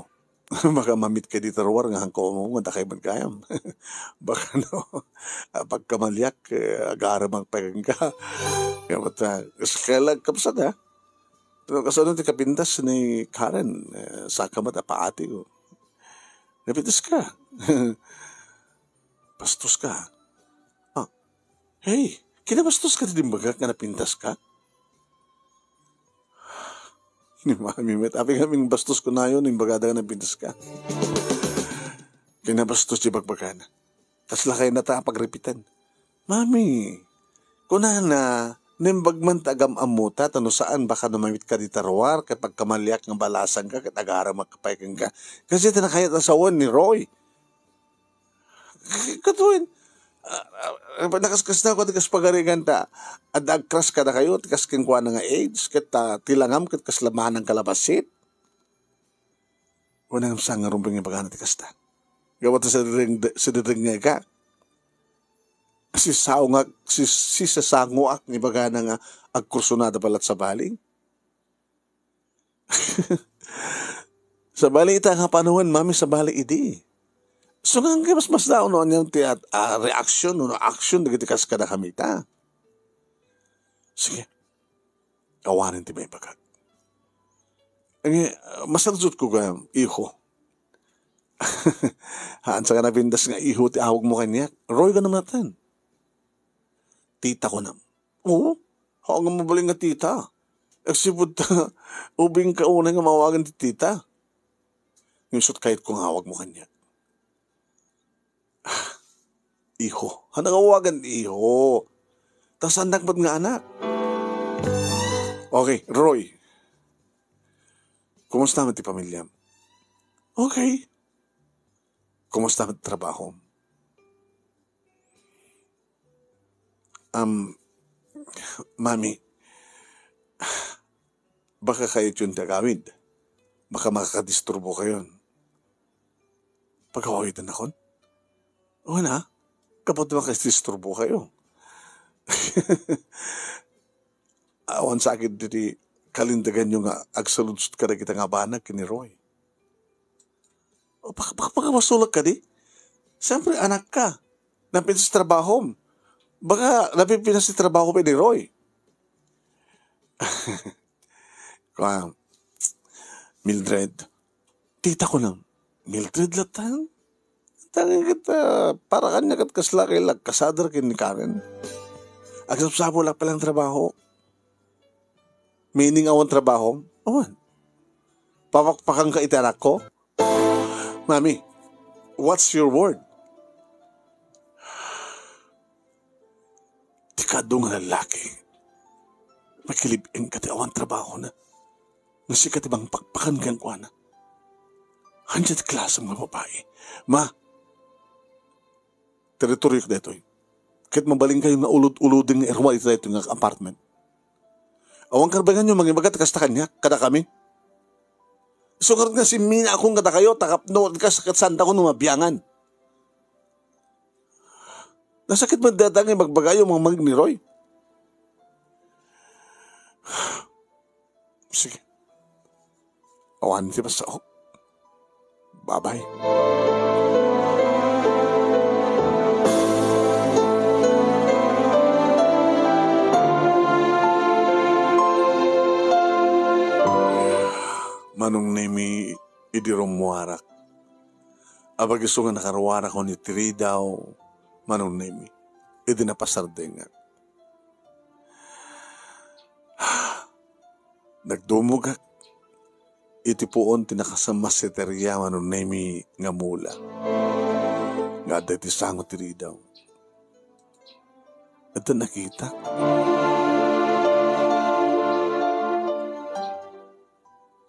Baka mamit kayo dito ruwar nga hangko mo nga dakay man kayam. Baka no, ah, pagkamaliak, eh, agaram ang pegang ka. Kaya ba't, ah, kaya lang kapsat, ha? Pero kasano ti kapintas ni Karen? Eh, saka mat apaati ko. Napintas ka. Bastos ka. Ah, hey, kinabastos ka ti dimbagak nga napintas ka? Ni Mami met, apay nga bastos ko nayon, imbagada nga napintas ka. Kinabastos ti bagbagan. Kasla kayo na ta pagripitan. Mami, kunana, Naimbag man ta agam-ammota, ta no saan, baka no mabiit ka dita ruar, ket pagkamaliak nga balasangka, ket agaramak pay kenka. Kasi ti nakayat a sawen ni Roy. Ket wen, ah, ah, nakaskasda ko ti kas pagarigan ta, adda agkras kadakayo, ti kas kenkuana nga AIDS, ket, ah, ti langam, ket kasla manang kalabasit. Wen, ngem saan nga rumbeng ibagana ti kasta. Gapu ta sidadeng-, sidadengngayka. Sisaongak, sis-, sisasangoak ni bagana nga agkursunada pay latta sabali. Sabali ita nga panawen, mami, sabali idi. So, nga, nga mas, mas daon no, anian ti at, ah, reaksyon, no, aksyon, dagiti kas kadakami ita. Sige. Awanen ti maibagak. Eh, masarsotko gayam, iho. Haan sa ka napintas nga iho ti awagmo kaniak. Roy ka naman natin. Tita ko nam. Oo. Haan nga mabalin nga tita. Agsipud ta, ubing ka unay nga mawagan ti tita. Ngem isut' kayatko nga awagmo kaniak. Iho. Haan nga awagan iho. Ta saannak met nga anak. Okay, Roy. Kumusta met ti pamiliam? Okay. Kumusta met trabahom? Um, Mami, baka kayatyon ti agawid. Baka makakadisturbo kayon. Pagawawitan akon? O na, kapag makadisturbo kayo. Awan sakit diti kalindaganyo nga agsaludsod kadagita nga banag ken ni Roy. O, baka, baka, baka masulak kadi? Siyempre, anak ka. Napintas trabahom. Baka napintas ti trabaho pa ni Roy. Kuan, Mildred. Tita ko na, Mildred latan? Tangan kita, para kanya kat kasla kay lag-, kasadra ken ni Karen. Agsapsapulak pay lang trabaho. Meaning, awan trabaho? Awan. Papakpakan ka iti anak ko? Mami, what's your word? Ti kaadu nga lalaki, makilib-in ka ti awan trabahona, nga sika ti mangpakpakan kenkuana. Ania ti klasem nga babai? Ma, teritoryo daytoy. Ket mabalin kayo nga ulod-uloden nga iruar iti daytoy nga apartment. Awan karbenganyo mangibaga ti kasta kaniak, kadakami. Isu ngarud nga simmina akon kadakayo, ta kas-, ket saantayo no mabiangan. Nasakit met dayta nga ibagbagayo, Mangmang ni Roy. Sige. Awan ti masaok. Bye-bye. Manong Nemi, idi rummuarak. Apag isu nga nakaruarakon iti ridaw, Manong Nemi, idi napasardengak. Nagdumogak iti puon ti nakasammasiteria, Manong Nemi, nga mula nga adda iti sango ti ridaw. Adda nakitak.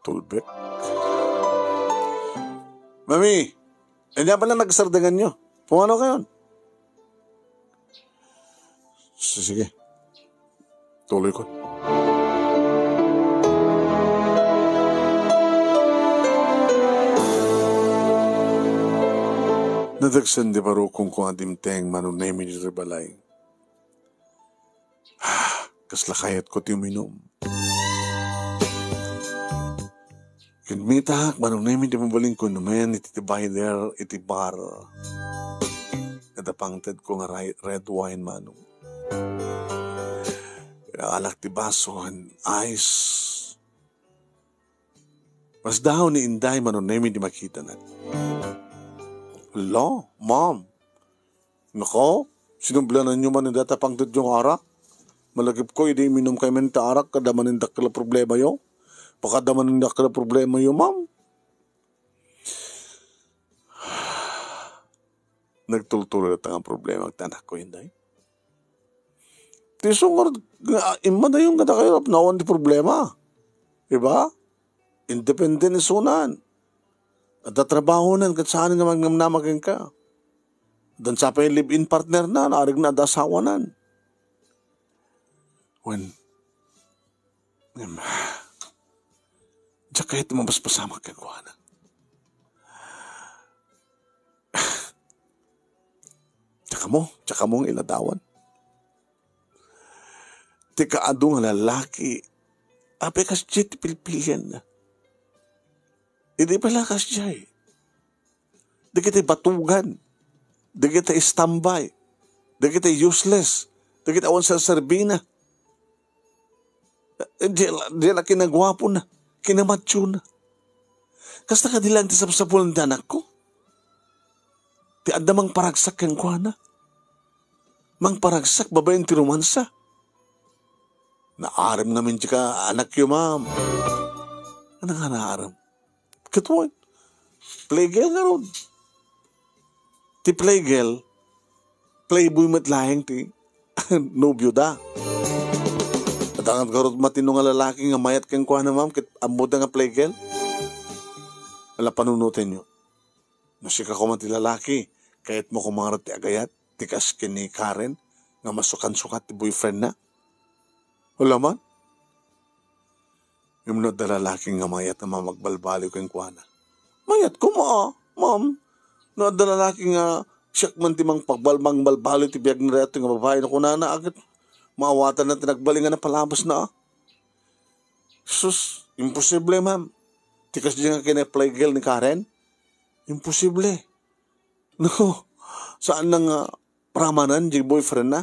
Tulbek. Mami, ania pay lang nagsardenganyo? Pumanaw kayon. S-, sige. Tuloy ko. Nadagsen ti barukongko a dimteng, Manong Nemi, ditoy balay. Kasla kayatko ti uminum. Kinmitak, Manong Nemi, ti mabalinko inumen iti divider iti bar. Adda pangtedko nga ri-, red wine, Manong. Pinaalak ti baso and ice. Masdaaw ni Inday, Manong Nemi, idi makitanak. Hala, ma'am, nako, sinublananyo manen dayta pangtedyo nga arak? Malagipko, idi iminumkayo manen ta arak, adda manen dakkel a problemayo. Baka adda manen dakkel a problemayo, ma'am. Nagtultulo latta nga problema ti anakko, Inday. Ti isu ngarud nga immadayon kadakayo tapno awan ti problema. Diba? Independent isunan. Adda trabahonan ket saan nga magnamnama kenka. Adda sa pay live-in partner na, naarigna adda asawanan. Wen, ngem, diak kayat mapaspasamak kenkuana. Diak ammo, diak ammo nga iladawan. Ti kaadu nga lalaki, apay kasdiay ti pilpilianna. Idi pay la kasdiay, dagiti batugan, dagiti istambay, dagiti useless, dagiti awan serserbina. Di la, di la kinaguapona, kinamationa. Kasta kadi laeng ti sapsapulan ti anakko? Ti adda mangparagsak kenkuana. Mangparagsak babaen ti romansa. Naarem ngamin dika, anakyo, ma'am. Ano nga naarem? Ket wen, playgirl ngarud. Ti playgirl, playboy met laeng ti nobioda. Adda ngarud matino nga lalaki nga mayat kenkuana, ma'am, ket ammoda nga playgirl? Ala, panunotenyo. No sika koma ti lalaki, kayatmo koma ngarud ti agayat, ti kas ken ni Karen, nga masukansukat ti boyfriendna? Ala man. Ngem no adda lalaki nga mayat nga mamagbalbaliw kenkuana, mayat koma, ma'am. No adda lalaki nga siak man ti mangpagbal-, mangbalbaliw ti biag ni daytoy nga babai, no kunana, a ket maawatanna ti nagbalingan a palabasna. Sus, imposible, ma'am. Ti kasdiay nga kina playgirl ni Karen, imposible. No, saanna nga ramanen diay boyfriendna.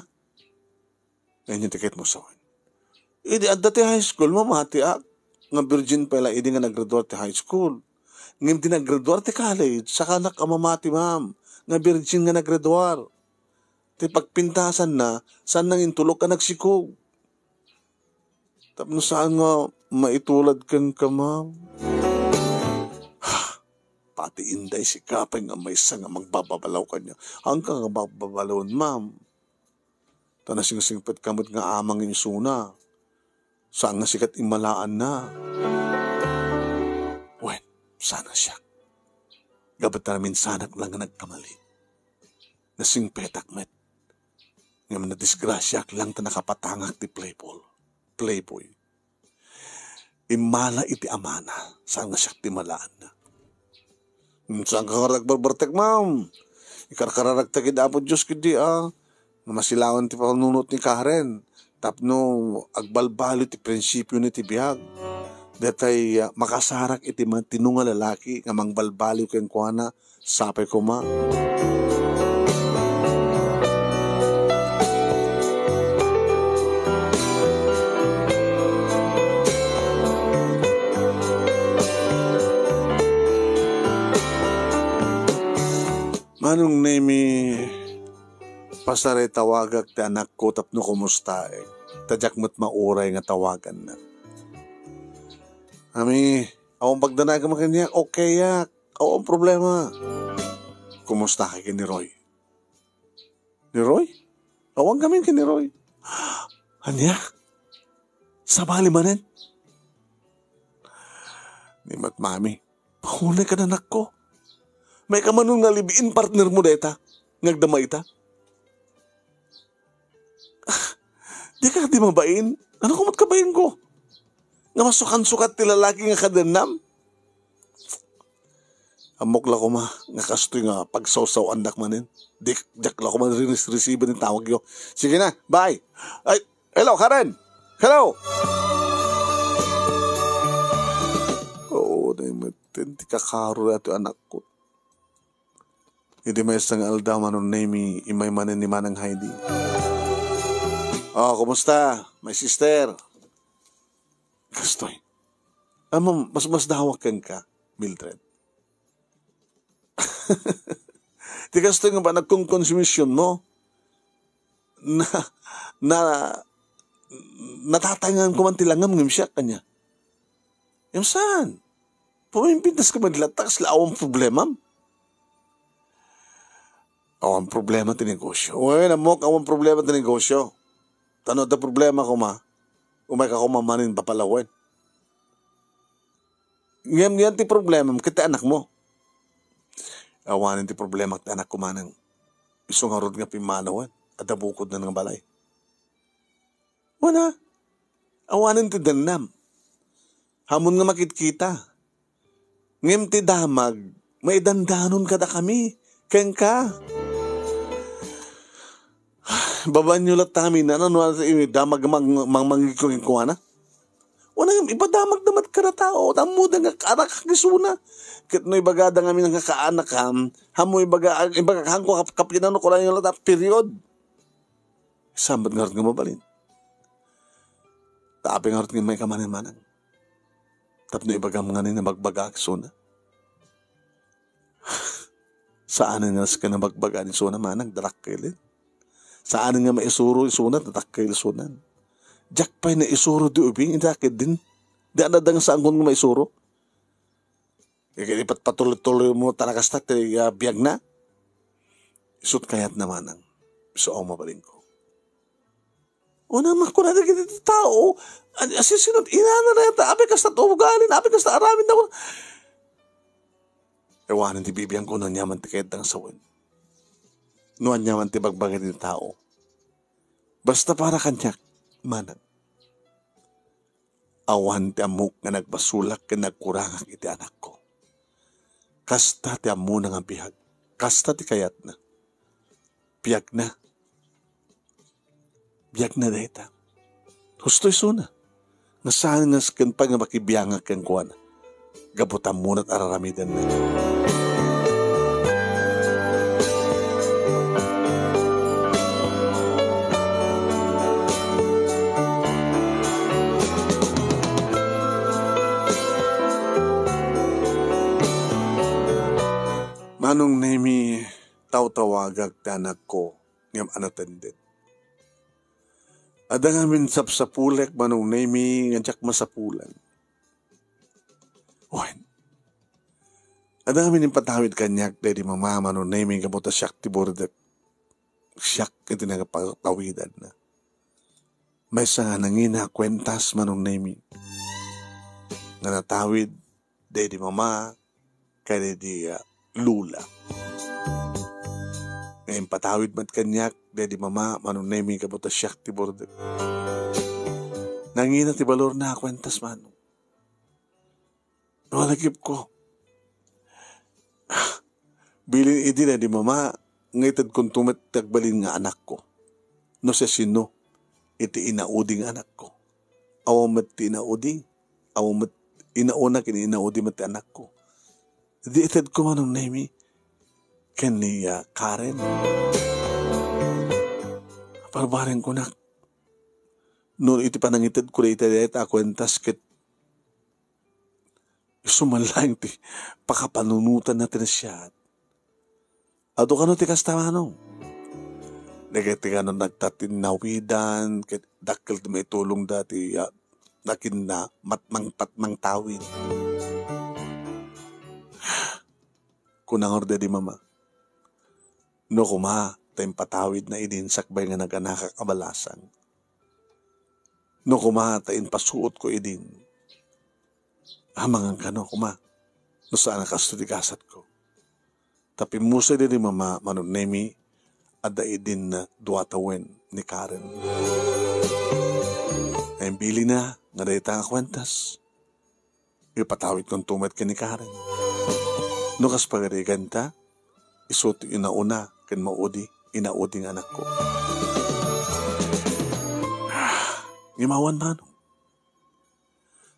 Ania ti kayatmo sawen? Idi adda ti high school, mamatiak nga virgin pay la idi nga naggraduar ti high school. Ngem idi naggraduar ti college, sakanak a mamati, ma'am, nga virgin nga naggraduar. Ti pagpintasanna, saanna nga intulok a nagsikog. Tapno saan nga maitulad kenka, ma'am. Pati inday, sika pay nga maysa nga magbababalaw kaniak. Haanka nga bababalawen, ma'am. Ta nasingsingpetka met nga amang isuna. Saan nga sika ti immalaanna. Wen, saan a siak. Gapu ta naminsanak la nga nagkamali. Nasingpetak met. Ngem nadisgrasiaak lang ta nakapatangak ti playball, playboy. Immala iti amana, saan nga siak ti malaanna. Hmm, saanka nga agbarbartek, ma'am? Ikarkararagta ken Apo Dios ketdi a nga masilawan ti panunot ni Karen tapno agbalbaliw ti prinsipio ni ti biag. Detay, ah, makasarak iti matino nga lalaki nga mangbalbaliw kenkuana, sapay koma. Manong Nemi, pasaray tawagak ti anakko tapno kumustaek. Ta diak met mauray nga tawaganna. Ami, awan pagdanagem kaniak, okayak. Awan problema. Kumusta kay ken ni Roy? Ni Roy? Awan ngamin ken ni Roy. Ania? Sabali manen? Ni met, Mami, paunay ka, anakko. Maikamanon nga live-in partner mo dayta nga agdama ita. Di ka di mabain? Ano ko met kabain ko? Nga masukan-sukat ti lalaki nga kadennam? Ammok la koma nga kastoy nga pagsawsaw-annak manen. Di, diak la koma rinis-resibe ni tawagyo. Sige na, bye. Ay, hello, Karen! Hello! Oo, na yung ti kakaro na ito, anakko. Idi maysa nga aldaw, Manong Nemi, immay manen ni Manang Heidi. Oh, kumusta, my sister? Kastoy. Amo, mas, mas dawak kenka, Mildred. Ti kastoy nga ba nagkongkonsumisyon mo? Na, na, natataengan ko man ti langam ngem siak kanya. Ngem saan? Pumimpintas ka man latta, kasla awan problemam. Awan problema ti negosyo. Wen, ammok, awan problema ti negosyo. Ta no adda problema koma, umayka koma manen papalawen. Ngem yan ti problemam ket ti anakmo. Awanen ti problema ti anakko, manang. Isu ngarud nga pimmanawen, adda bukodna nga balay. Wen a, awanen ti dennam. Ammom nga makitkita. Ngem ti damag, maidandanon kadakami, kenka. Babaanyo latta amin, no, no, damag mang-, mang-, mangmangngegko kenkuana. Wen a, ipadamagda met kada tao, ta ammoda nga kaanak isuna. Ket no ibagada ngamin nga kaanakam, ammo ibaga, ibaga, haanko kap-, kapinano ko laeng latta, period. Saan met ngarud nga mabalin? Ta apay ngarud nga maikamanen, manang? Tapno ibagam ngamin a magbagaak isuna. Saanen nga nasken a magbaga isuna, manang, dakkel. Saanen nga maisuro isuna, dakkel isuna. Diak pay naisuro ti ubing, ita ketdin. Di adda nga saankon nga maisuro. Ipatpatuloy-tuloymo ta nakasta ti, ah, biagna. Isut' kayatna, manang. Isu a mabalinko. Wen a, makuna dagiti tao, a-, asino, inana dayta, apay kasta ti ugalina, apay kasta aramidna. Awanen ti bibiangko no aniaman ti kayatda nga sawen. No aniaman ti bagbaga ti tao. Basta para kaniak, manang. Awan ti ammok nga nagbasolak ken nagkurangak iti anakko. Kasta ti ammona nga biag. Kasta ti kayatna. Biagna. Biagna dayta. Husto isuna. Nga saan nga nasken pay nga makibiangak kenkuana. Gapu ta ammona ti ar-aramidenna. Manong Nemi, tawtawagak ti anakko, ngem unattended. Adda ngamin sapsapulek, Manong Nemi, nga diak masapulan. Wen, adda ngamin impatawid kaniak daydi Mama, Manong Nemi, gapu ta siak ti burdek. Siak iti nagpatawidanna. Maysa nga nangina a kuentas, Manong Nemi, nga natawid daydi Mama ken daydi, ah, Lola. Nga impatawid met kaniak daydi Mama, Manong Nemi, gapu ta siak ti burdek. Nangina ti balorna a kuentas, Manong. No, nalagipko. Bilin idi daydi Mama, nga itedkonto met ti agbalin nga anakko. No siasino iti inaudi nga anakko. Awan met ti inaudi. Awan met inauna ken inaudi met ti anakko. Idi itedko, Manong Nemi, ken ni, ah, Karen. Barbareng kunak. No iti panangitedko dayta, dayta a kuentas ket isu man laeng ti pakapanunotanna ti nasayaat. Adu kano ti kasta, Manong? Dagiti kano nagtatinnawidan, ket dakkel ti maitulongda ti, ah, nakinna matmang-patmangtawid. Kuna ngarud daydi Mama, no koma ta impatawidna idin sakbay nga naganakak a balasang. No koma ta impasuotko idin, amangan kano koma no saan a kasto ti gasatko. Ta pimmusay daydi Mama, Manong Nemi, adda idin dua tawen ni Karen. Imbilina nga dayta nga kuentas, ipatawidkonto met ken ni Karen. No kas pagariganta, isu ti inauna ken maudi, inaudi nga anakko. Ngem awan, Manong.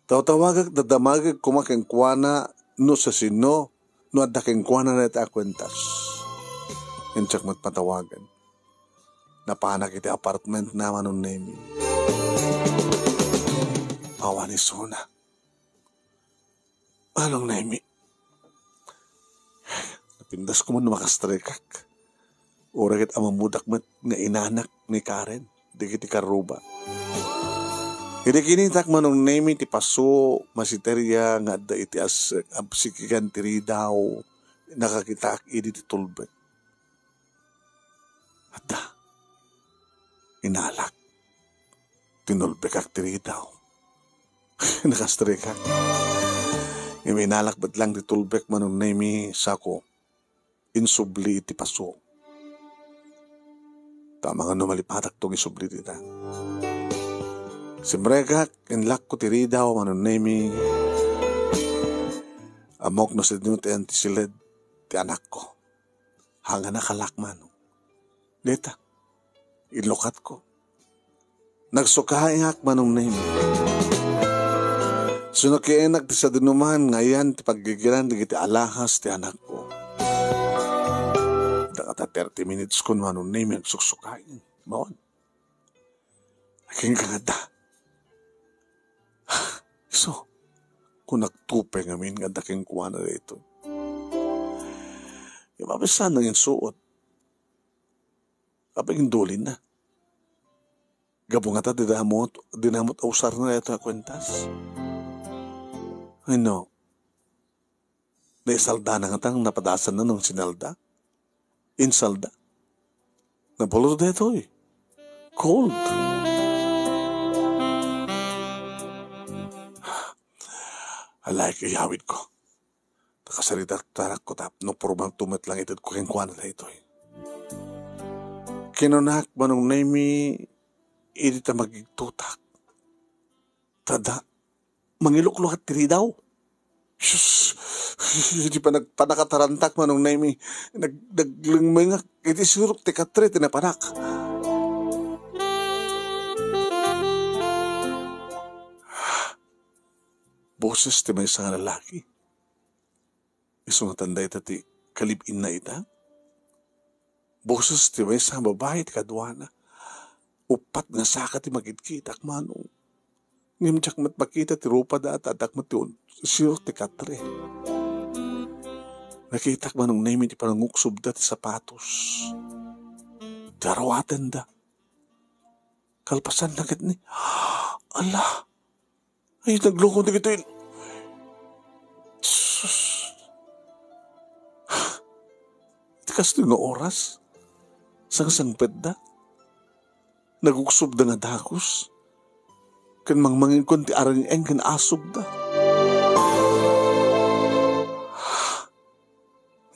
Tawtawagak, dadamagek koma kenkuana no siasino, no adda kenkuana dayta a kuentas. Ngem diak met matawagan. Napanak iti apartmentna, Manong Nemi. Awan isuna. Manong Nemi, napintas ko man no makastrekak. Uray ket ammodak met nga inanak ni Karen dagiti karruba. Idi kinitak, Manong Nemi, ti paso, masiteria nga adda iti as-, absikigan ti ridaw, nakakitaak idi ti tulbek. Adda. Inalak. Ikak ti ridaw. Nakastrikak. Ngem inalak met lang ti tulbek, Manong Nemi, sako insubli iti paso. Ta amangan no malipatakto nga isubli dita. Simrekak, inlakko ti ridaw, Manong Nemi. Ammok no sadino ti antisiled ti anakko. Haan nga nakalak, Manong. Dita, inlukatko. Nagsukaingak, Manong Nemi. Sinukienak ti sadinoman nga ayan ti paggigiran dagiti alahas ti anakko. Dagata thirty minutes kon, Manong Nemi, agsuksukaing. Maon. Agingga nga adda. Isu, kunak to pay ngamin nga adda kenkuana daytoy. Imapisan nang insuot. Apay, indulinna. Gapu ngata, dinamot, dinamot a usarna daytoy a kuentas. Ay, no. Naisaldana ngata, napadasanna no sinalda. Insalda. Napulos daytoy. Cold. Alay, iyawidko. Ta kasaritak, tarakko tapno purbanto met lang itedko kenkuana daytoy. Kinunak, Manong Nemi, idi ta magigtotak. Tada, mangiluklukat ti ridaw. Sus, idi panag-, panakatarantak, Manong Nemi, nag-, naglengmengak iti sirok ti katre ti napanak. Boses ti maysa nga lalaki. Isu ngatan dayta ti kalib-inna ita? Boses ti maysa nga babai ti kaduana. Uppat nga saka ti makitkitak, Manong. Ngem diak met makita ti rupada, ta addak met ti un-, sirok ti katre. Nakitak, Manong Nemi, ti pananguksobda ti sapatos. Ti aruatenda. Kalpasanna ket ni, ala! Ay, nagloko dagitoy. Sus. Iti kastoy nga oras, sangsangpetda. Naguksobda nga dagus. Ken mangmanginkon ti areng-eng ken asugda.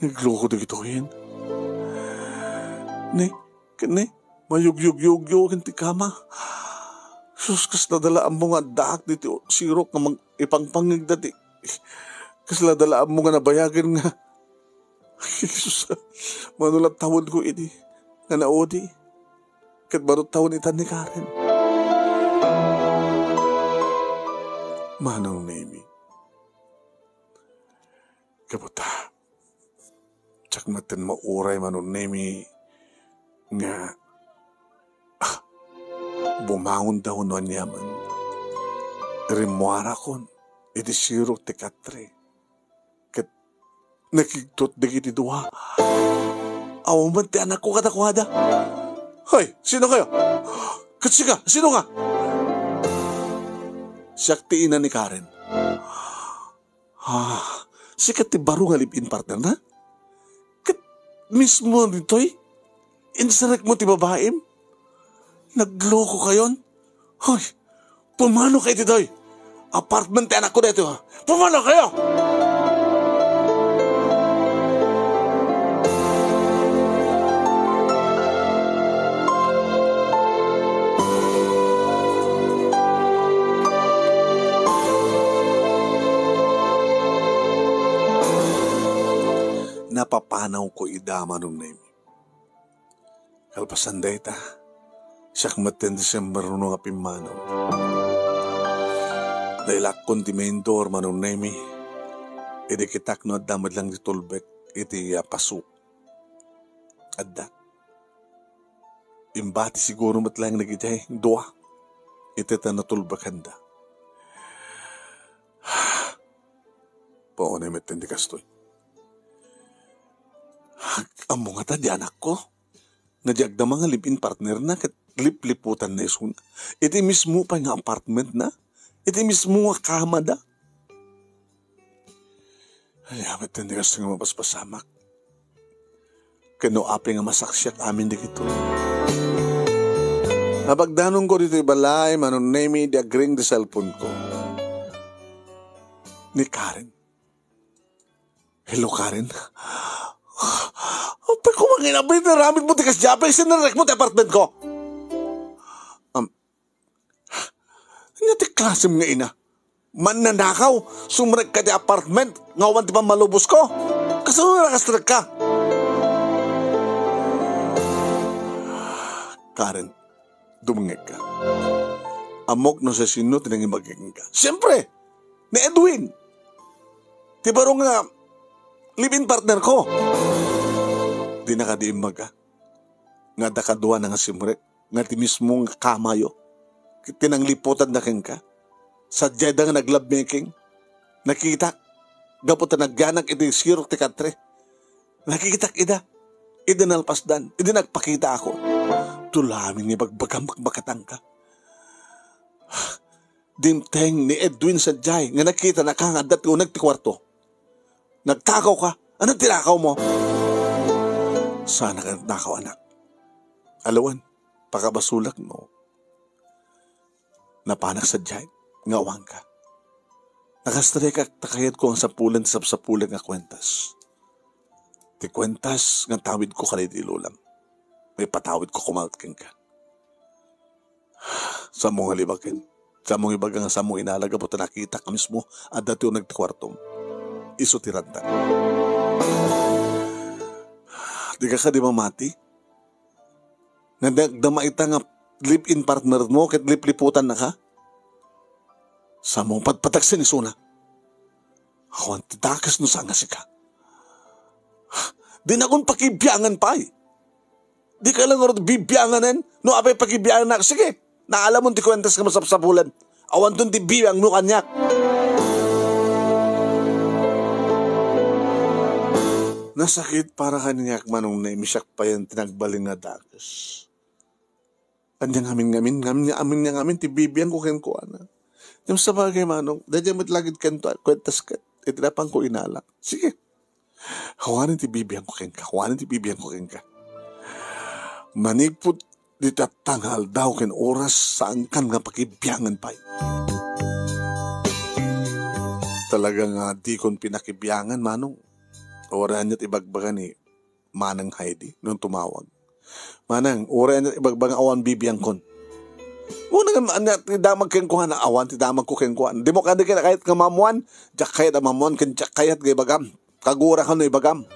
Nagloko dagitoyen. Ne, ken ne, mayugyugyugyo ken ti kama. Sus, kasla da la ammo nga addaak ditoy sirok nga mag-, ipangpangngegda ti, kasla da la ammo nga nabayagen nga. Jesus, mano la tawenko idi nga naudi. Ket mano tawen itan ni Karen. Manong Nemi. Kaputa. Diak metten mauray, Manong Nemi, nga, ah, bumangonda wenno aniaman. Rimmuarakon iti sirok ti katre. Ket nakigtot dagiti dua. Awan met ti anakko kadakuada. Hoy, sino kayo? Ket sika, sino ka? Siak ti ina ni Karen. Ah, sika ti baro nga live-in partner na? Ket mismo ditoy, inserek mo ti babaim? Nagloko kayon? Hoy, pumano kayo ditoy? Apartment ti anakko daytoy, ha? Pumano kayo? Napapanawko ida, Manong Nemi. Kalpasan dayta, siak met ti December uno nga pimmanaw. Nailakkon ti main door, Manong Nemi, idi kitak no adda met lang ti tulbek iti, ah, paso. Adda. Imbati siguro met lang dagiti dua. Iti ta natulbekanda. Paunay met ti kastoy. Ammo ngata di anakko nga di agdama nga live-in partner na ket lipliputan na isuna. Iti mismo pay nga apartment na, iti mismo nga kama da. Ay, amet ti kastoy nga mapaspasamak. Ken no apay nga masaksiak amin dagitoy. Apagdanonko ditoy balay, Manong Nemi, di agring ti cellphone ko. Ni Karen. Hello, Karen. Apay ko mangin, apay naramid mo ti kasdi, apay sinirrek mo ti apartment ko. Um, ania ti klasem nga ina? Mannanakaw, sumrek ka ti apartment, nga awan ti pammalubos ko. Kasano nakasrek ka? Karen, dumngeg ka. Ammok no sasino ti nangimbaga kenka. Siyempre, ni Edwin. Ti baro nga live-in partner ko. Di na kadi imbaga nga adda kadua nga simrek nga ti mismo nga kamayo. Ket ti nangliputanna kenka. Sadiayda nga nag-lovemaking. Nakitak. Gapu ta nagyanak iti sirok ti katre. Nakitak ida. Idi nalpasdan. Idi nagpakita ako. Dua laeng nga ibagbagam, bakbagatangka. Dimteng ni Edwin sadiay nga nakitanaka nga adda ti uneg ti kuarto. Nagtakaw ka? Ania ti nakaw mo? Saan ka nakaw, anak? Aliwan, pakabasolak no napanak sadiay nga awanka. Nakastrekak ta kayatko nga sapulen ti sapsapulen nga kuentas. Ti kuentas nga tawidko kadagiti lolam. Maipatawidko koma kenka. Saanmo nga libaken. Saanmo nga ibaga nga saanmo inala gapu ta nakitak mismo adda ti uneg ti kuartom. Isu ti ranta. Dika kadi mamati? Nga nagdama ita nga live-in partner mo ket lipliputannaka? Saanmo patpataksen isuna? Awan ti dakes no saan nga sika. Dinakon pakibiangan pay. Dika la ngarud bibianganen no apay pakibianganak. Sige, naalamon ti kuentas nga masapsapulan. Awanton ti biangmo kaniak. Nasakit para kaniak, Manong Nemi, siak payen ti nagbalin nga dakes. Ania ngamin, ngamin, ngamin, ngamin, ngamin ti bibiangko kenkuana. Ngem sabagay, Manong, daydiay met la gid kenkuana, kuentas ket, iti napanko inala. Sige. Awanen ti bibiangko kenka, awanen ti bibiangko kenka. Manipud dita nga aldaw ken oras, saankan nga pakibiangan pay. Talaga nga dikon pinakibiangan, Manong. Uray aniat ibagbaga ni Manang Heidi no tumawag. Manang, uray aniat ibagbaga nga awan bibiangkon. Mo na nga aniat ti damag kenkuana, awan ti damagko kenkuana. Dimo kadi kayat nga maammuan, diak kayat a maammuan, ken diak kayat nga ibagam. Kagura ka no ibagam.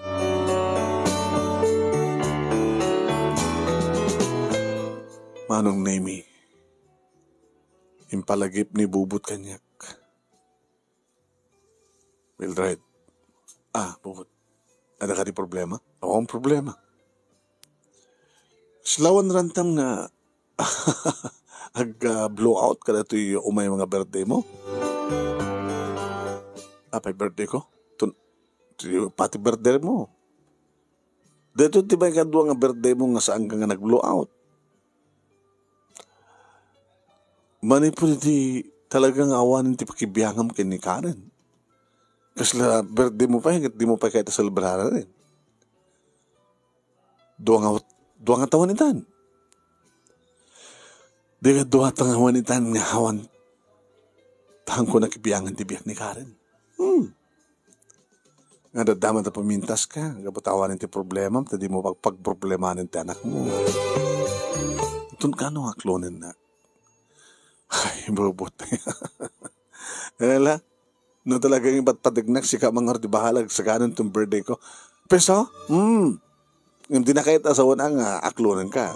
Manong Nemi, impalagip ni Bubot kaniak. Mildred. Ah, Bubot. Adda kadi problema? Awan problema. Silawan rantam nga ag, ah, blow out kadatoy umay nga birthday mo. Apay birthday ko? Tun-, ti, pati birthday mo. Dito ti may kadua nga birthday mo nga saan ka nga nag-blow out. Manipud iti talaga nga awanen ti pakibiangam ken ni Karen. Kasla birthday mo pay, ket di mo pay kayat a selebraren. Dua nga, dua nga tawen itan. Di nga dua tawen itan nga awan. Tanko nakibiangan ti biag ni Karen. Hmm. Nga dadama ta pamintas ka, gapu ta awanen ti problema, ta di mo pagpagproblemanen ti anak mo. Tun kano aklonen na. Ay, Bubot. Ala, no talagang ipatpategnak, sika mangar di bahala, agsaganan tong birthday ko. Peso? Hmm. Ngem di na kayat asawan nga aklonen ka.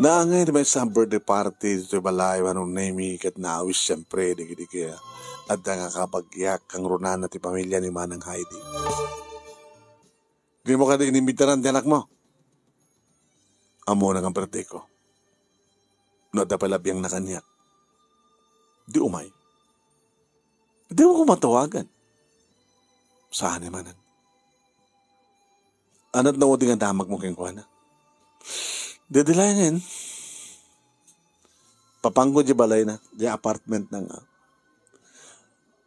Naangay di may sa birthday party ditoy balay, Manong Nemi, ket naawis siempre, digi-digi. Adda nga kabagyak, kangrunana ti pamilya ni Manang Heidi. Di mo kadi inimbitaran ti anak mo? Ammona nga birthday ko. No adda pay la biangna kaniak, di umay. Di mo ko matawagan. Saan ni Manang? Anat na udi nga damag mo kenkuana? Didi laengen. Papanko di balayna, di apartment na nga.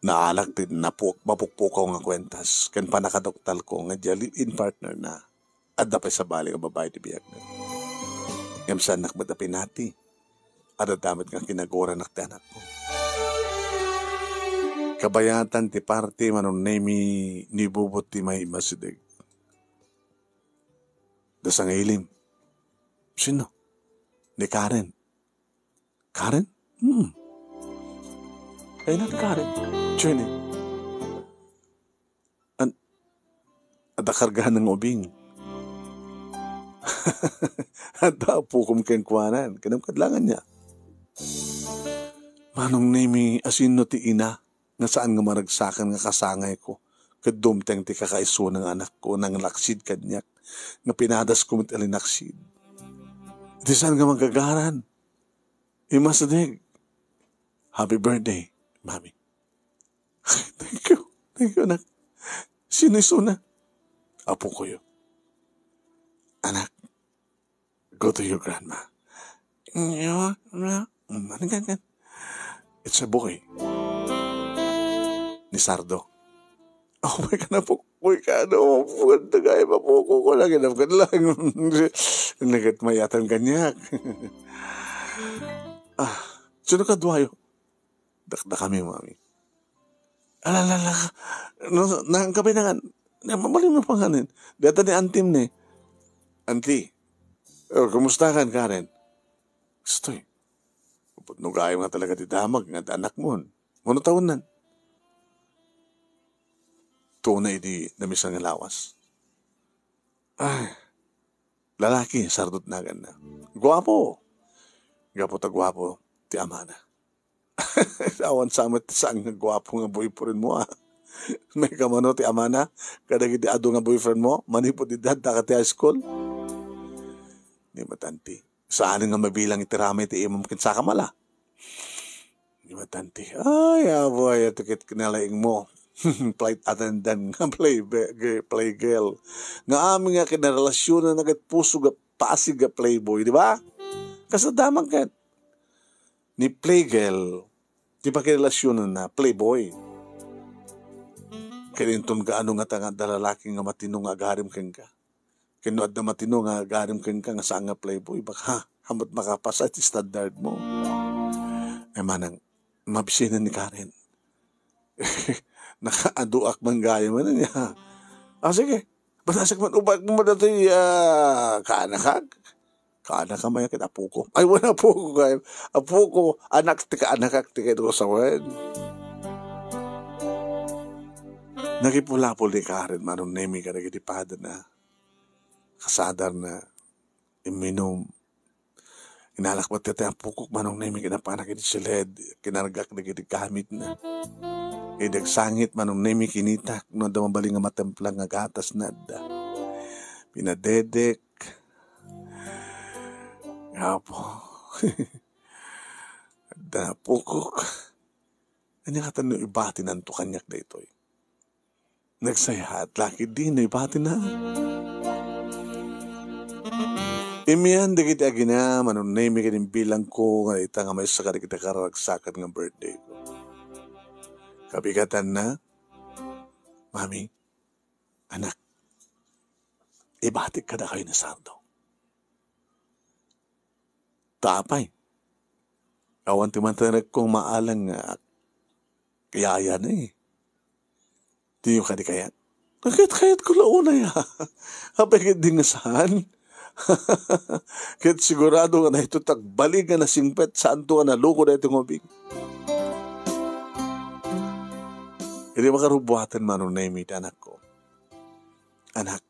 Naalak ti napuk-, mapukpukaw nga kuentas, ken panakaduktalko nga di live-in partner na. Adda pay sabali nga babai ti biagna. Ngem saannak met a pinati. Adda met nga kinaguranak ti anakko. Kabayatan ti party, Manong Nemi, ni Bubot ti maimasideg. Da sangaili. Sino? Ni Karen. Karen? Hmm. Ay, na ni Karen. Jenny. An-, adda kargana nga ubing. Adda apokom kenkuana. Kinam kadlangan niya. Manong Nemi, asino ti ina nga saan nga maragsakan nga kasangayko ket dumteng ti kakaisuna nga anakko, nanglaksid kaniak, nga pinadasko met a linaksid. Iti saan nga manggagaran, imasideg. Happy birthday, Mami. Thank you. Thank you, anak. Sino isuna? Apokoyo. Anak, go to your grandma. Yo, na, mm, ano ka, ka? It's a boy. Ni Sardo. Oh my God, apokoy ka, ano? Pupunta kayo, mapoko ko lang, inapkan lang. Nagat mayatan kaniak. Ah, sino ka, Duayo? Dakdakami, Mami. Ala, ala, ala. No, nangkabay na nga. Na, mabalin mo panganin. Data ni Antim ni. Anti. Oh, kumusta kan, Karen? Stoy. Putno kayo nga talaga ti damag nga anak mo. Mano taon nan? Tuna idi namisan nga lawas. Ay, lalaki, sardot naganna. Guapo. Guapo ta guapo ti amana. Awan sa met saan nga guapo nga boyfriend mo, ah. May kamano ti amana kadagiti adu nga boyfriend mo manipud idda ka ti high school? Ni matanti. Saan nga mabilang iti ramay ti imam ken sakamala? Ni matanti. Ay, aboy, ato ket kinalaing mo. Flight attendant nga play, play girl. Nga amin nga kinarelasyonanna ket puso nga pasig nga playboy, di ba? Kasla damag ket. Ni playgirl, ti pakirelasyonanna, playboy. Ket inton kaano nga ta nga adda lalaki nga matino nga agarim kenka. Ken no adda matino nga agarim kenka nga saan nga playboy, baka ammot makapasa ti standard mo. Ay manang, mabisinan ni Karen. Nakaaduak man gayam, ano niya. Ah, sige. Basta sa man, ubag mo na ito, ah, kaanakak. Kaanakam aya ket apoko. Ay, wala apoko kay. Apoko, anak ti kaanakak ti kay ko sawen. Nagipulapol ni Karen, Manong Nemi, kadagiti padana. Kasadarna, imminum. Inalak met ti apokok, Manong Nemi, kinapanak iti siled, kinargak dagiti gamitna. Idi agsangit, Manong Nemi, kinitak no adda mabalin nga matemplang nga gatas na adda. Pinadedek. Apo. Adda apokok. Ania katan no ibatinanto kaniak daytoy? Nagsayaat la ketdi no ibatina. Immian dagiti agina, Manong Nemi, ket imbilangko nga ita nga maysa kadagiti kararagsakan nga birthday ko. Kabigatanna, Mami, anak, ibatik kadakayo ni Sardo. Ta apay? Awan ti manterekko maalang nga yaya na eh. Diyo kadi kayat? Kayat-kayat ko la unay, ah. Apay ket di nga saan? Ket sigurado nga daytoy ti agbalin nga nasingpet, saanto nga naloko daytoy nga ubing. Idi makarubuaten, Manong Nemi, ti anakko. Anak,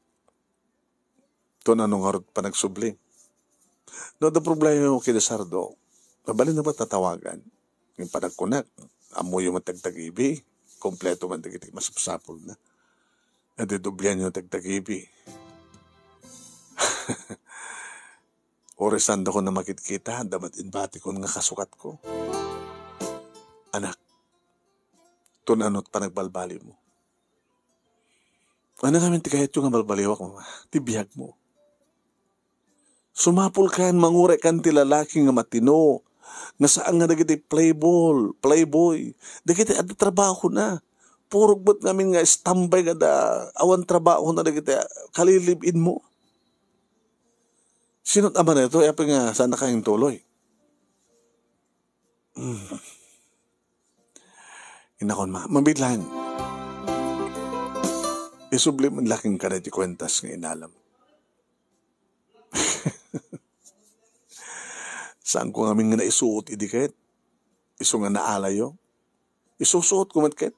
to no ngarud panagsubli. No adda problema mo ken ni Sardo, mabalin na ba tatawagan? Ngem panagkunak, ammoyo man ti agtagibi, kompleto man dagiti masapsapulna. Adi doblianyo ti agtagibi. Oresan da ko na makitkita, adda met inbatikon nga kasukatko. Anak, to no panagbalbali mo. Ania ngamin ti kayatyo nga balbaliwak, Mama? Ti biag mo. Sumapul kan, manguray kan ti lalaki nga matino, nga saan nga dagiti playball, playboy, dagiti adda trabahona. Purok met ngamin nga standby nga da, awan trabahona dagiti kalilib-in mo. Sino't ama daytoy? Apay nga saannaka intuloy? Hmm. Inakon ma, mabiit laeng. Isubli man la kenka daytoy kuentas nga inalam. Saanko ngamin nga naisuot idi ket isu nga naalayo. Isusuotko met ket.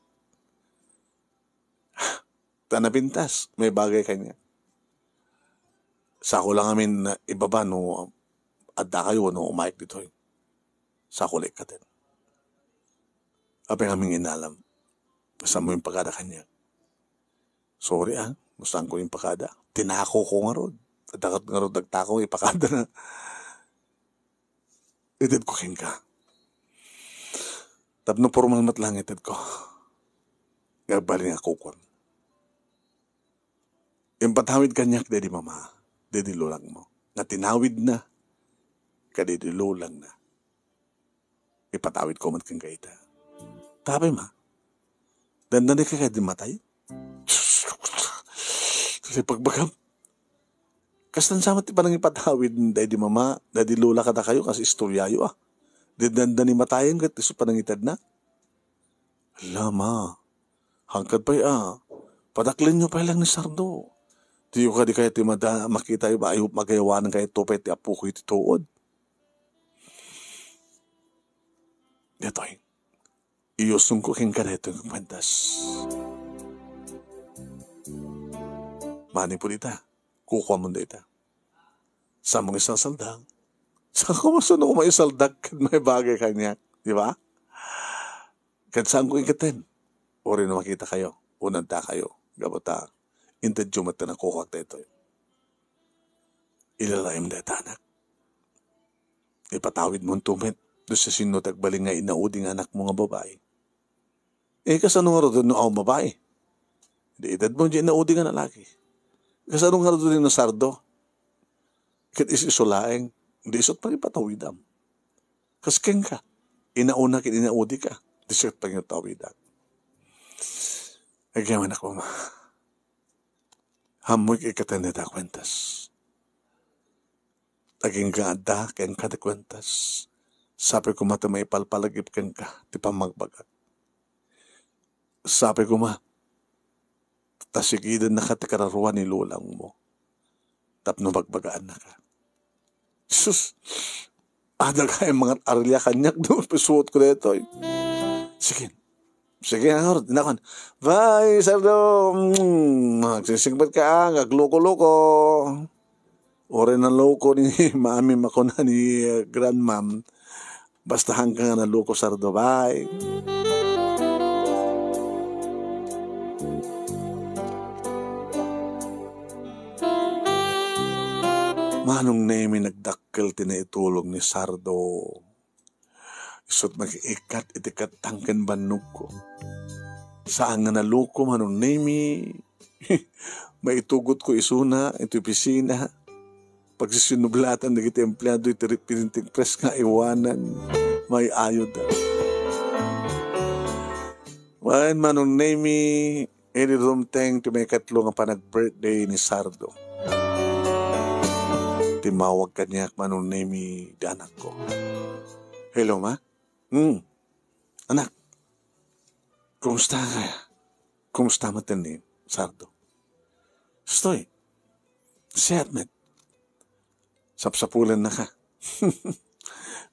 Ta napintas, maibaga kaniak. Saanko la ngamin ibaba no addakayo wenno umayek ditoy. Saanko la ikkaten. Apay ngamin inalam? Saanmo impakada kaniak? Sorry, ah, no saanko impakada. Tinakoko ngarud. Adda ket ngarud nagtako, ipakada na. Itedko kenka. Tapno pormal met laeng itedko. Nga agbalin nga kukuam. Impatawid kaniak daydi mama, daydi lolangmo. Nga tinawidna kadaydi lolangna. Ipatawidko met kenka ita. Ta apay ma, dandanika kadi matay? Sus, ibagbagam. Kastan sa met ti panangipatawid daydi mama, daydi lola kadakayo, kas istoryayo, ah. Dandani matayen ket isu panangitedna. Hala, ma. Hangkad pay, ah. Padaklenyo pay laeng ni Sardo. Diyo kadi kayat ti mada-, makitayo, ba, ayo, magayawanan kayat to pay ti apoko iti tuod. Daytoy. Iyusongko kenka daytoy nga kuentas. Manipud ita, kukuamon dayta. Saanmo nga isasaldak? Saanko masuno nga maisaldak ket maibaga kaniak, di ba? Ket saanko ikkaten. Uray no makitakayo, wenno addakayo, gapu ta intedyo met ti nakukuak daytoy. Ilalaem dayta, anak. Ipatawidmonto met no siasino ti agbalin nga inaudi nga anakmo nga babai. Eh, kasano ngarud no awan babai? Di edadmo di inaudi nga lalaki. Kasano ngarud no Sardo? Ket is-isu laeng, di isu't pangipatawidam. Kas kenka, inauna ket inaudika, di isu't pangipatawidak. Agyamanak, mama. Ammoy ikkaten dayta a kuentas. Agingga adda kenka ti kuentas. Sapay koma ti maipalpalagip kenka ti pammagbagak. Sapay koma ta sigidennaka ti kararua ni lolangmo tapno bagbagaannaka. Sus! Adda gayam mangat-arelia kaniak no isuotko daytoy. Sige. Sige, ngarud, inakon. Bye, Sardo. Mm, magsisingpet ka, ah, agluko-luko. Uray naloko ni mami, makuna ni, eh, grandmam. Basta hangka nga naloko, Sardo. Bye. Manong Nemi, nagdakkel ti naitulong ni Sardo. Isu't makiikkat iti kattang ken bannogko. Saan nga naloko, Manong Nemi. Maitugotko isuna iti opisina. Pagsisinnublatan dagiti empleado iti printing press nga iwanan. May ayod. Wen, Manong Nemi, idi dumteng ti maikatlo nga panag-birthday ni Sardo, timmawag kaniak, Manong Nemi, ti anakko. Hello, ma? Hmm. Anak, kumusta ka? Kumusta met ni Sardo? Stoy, siat met. Sapsapulennaka.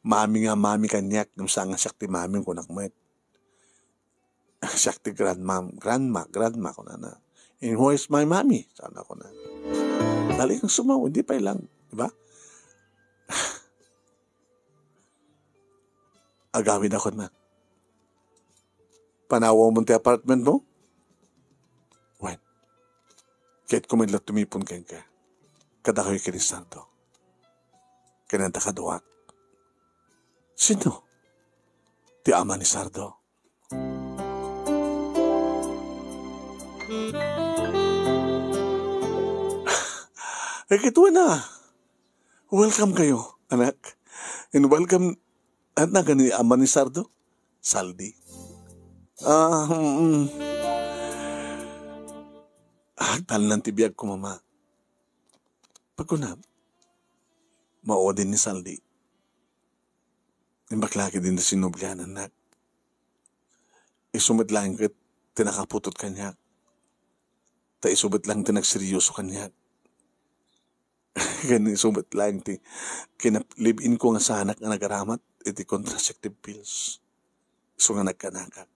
Mami nga mami kaniak, ngem saan nga siak ti mami, kunak met. Siak ti grandma, grandma, grandma, kunana. "And who is my mommy?" Sana kuna. Dali kang sumaw, hindi pa lang, di ba? Agawid ako na. Panawamon ti apartment mo? Wen, ket kumain la tumipon kenka. Kadakayo ken ni Sardo. Ken anta kaduak. Sino? Ti ama ni Sardo. Ay, kituan na. Welcome kayo, anak. And welcome, at nagan ni ama ni Sardo? Saldi. Ah, mm. Agtalnan ti biag ko, mama. Pagkunam, Maudin ni Saldi. Imbag la ket dina sinublian, annak. Isu met laeng ket ti nakaputot kaniak. Ta isu met laeng ti nagseryoso kaniak. Ken isu met laeng ti kinap-, live-in ko nga saanak nga nagaramat iti contraceptive pills. Isu nga nagkanakak.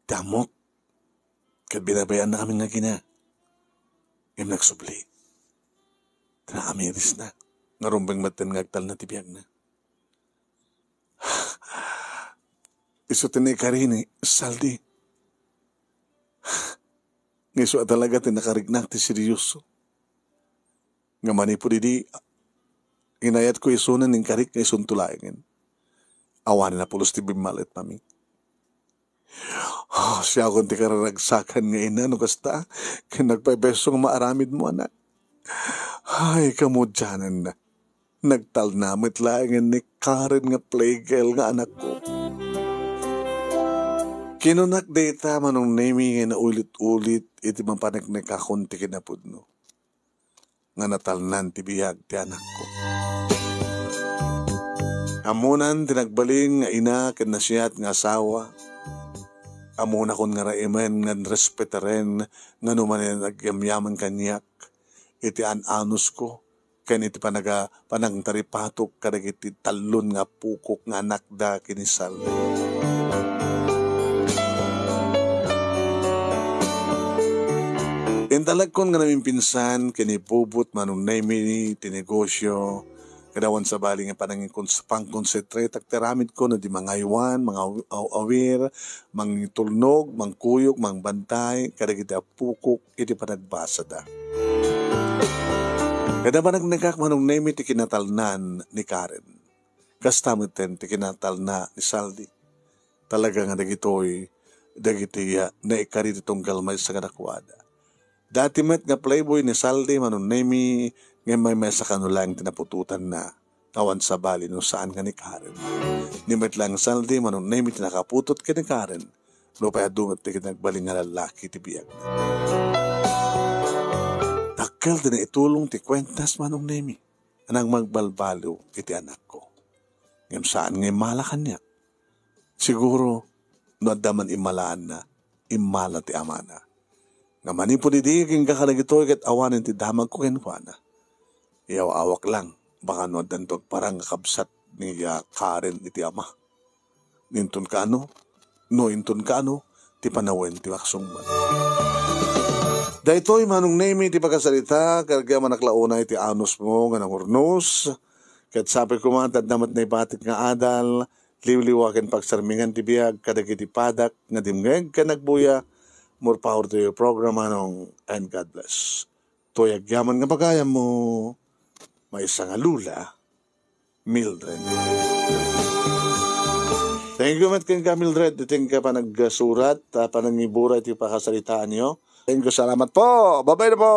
Ti ammok, ket binabayaanna kami nga agina. Ngem nagsubli. Ti naamirisna, nga rumbeng metten nga agtalna ti biagna. Isu ti naikari ni Saldi. Nga isu a talaga ti nakariknak ti seryoso. Nga manipud idi, inayatko isuna nga inkarik nga isunto laengen. Awanen a pulos ti bimmal-et, Mami. Oh, siakon ti kararagsakan nga ina no kasta, ken nagpaibeso nga maaramidmo, anak. Ay, kamudiananna. Nagtalna met laengen ni Karen nga playgirl nga anakko. Kinunak dayta, Manong Nemi, nga naulit-ulit iti mapaneknekakon ti kinapudno. Nga natalnan ti biag ti anakko. Ammonan ti nagbalin nga ina ken nasayaat nga asawa. Ammonakon nga raimen nga respetaren nga no manen agyamyaman kaniak iti an-anusko ken iti panaga-, panangtaripatok kadagiti tallon nga pukok nga anakda ken ni Saldi. Intalagkon nga namimpinsan ken ni Bubut, Manong Nemi, ti negosio, ket awan sabali nga panangikons-, pangkonsentratak ti aramidko no di mangaywan, mangaw-, aw-, awir, mangitulnog, mangkuyog, mangbantay kadagiti apukok iti panagbasada. Ket napaneknekak, Manong Nemi, ti kinatalnan ni Karen. Kasta metten ti kinatalna ni Saldi. Talaga nga dagitoy, dagiti, ah, naikari ti tunggal maysa kadakuada. Dati met nga playboy ni Saldi, Manong Nemi, ngem maymaysa kano laeng ti naputotanna. Awan sabali no saan nga ni Karen. Ni met laeng Saldi, Manong Nemi, ti nakaputot ken ni Karen. Nupay adu met ti kinagbalin nga lallaki ti biag. Dakkel ti naitulong ti kuentas, Manong Nemi. Nang magbalbaliw iti anakko. Ngem saan nga immala kaniak. Siguro, no adda man immalaanna, immala ti amana. Nga manipud idi, agingga kadagitoy ket awanen ti damagko kenkuana. Iyaw-awak lang, baka no addanto agparang nga kabsat ni, ah, Karen iti ama. Inton kaano, no inton kaano, ti panawen ti maksungbat. Daytoy, Manong Nemi, ti pakasarita, ket agyamanak la unay ti anusmo nga nangurnos. Ket sapay koma, ta adda met naibatik nga adal, liwliwa ken pagsarmingan ti biag kadagiti padak nga dimngeg ken nagbuya. More power to your program, Manong, and God bless. Toy agyaman nga pagayammo, maysa nga Lola, Mildred. Thank you met kenka, Mildred, iti nga panagsurat, ah, panangibura iti pakasaritaanyo. Thank you, salamat po. Bye-bye na po.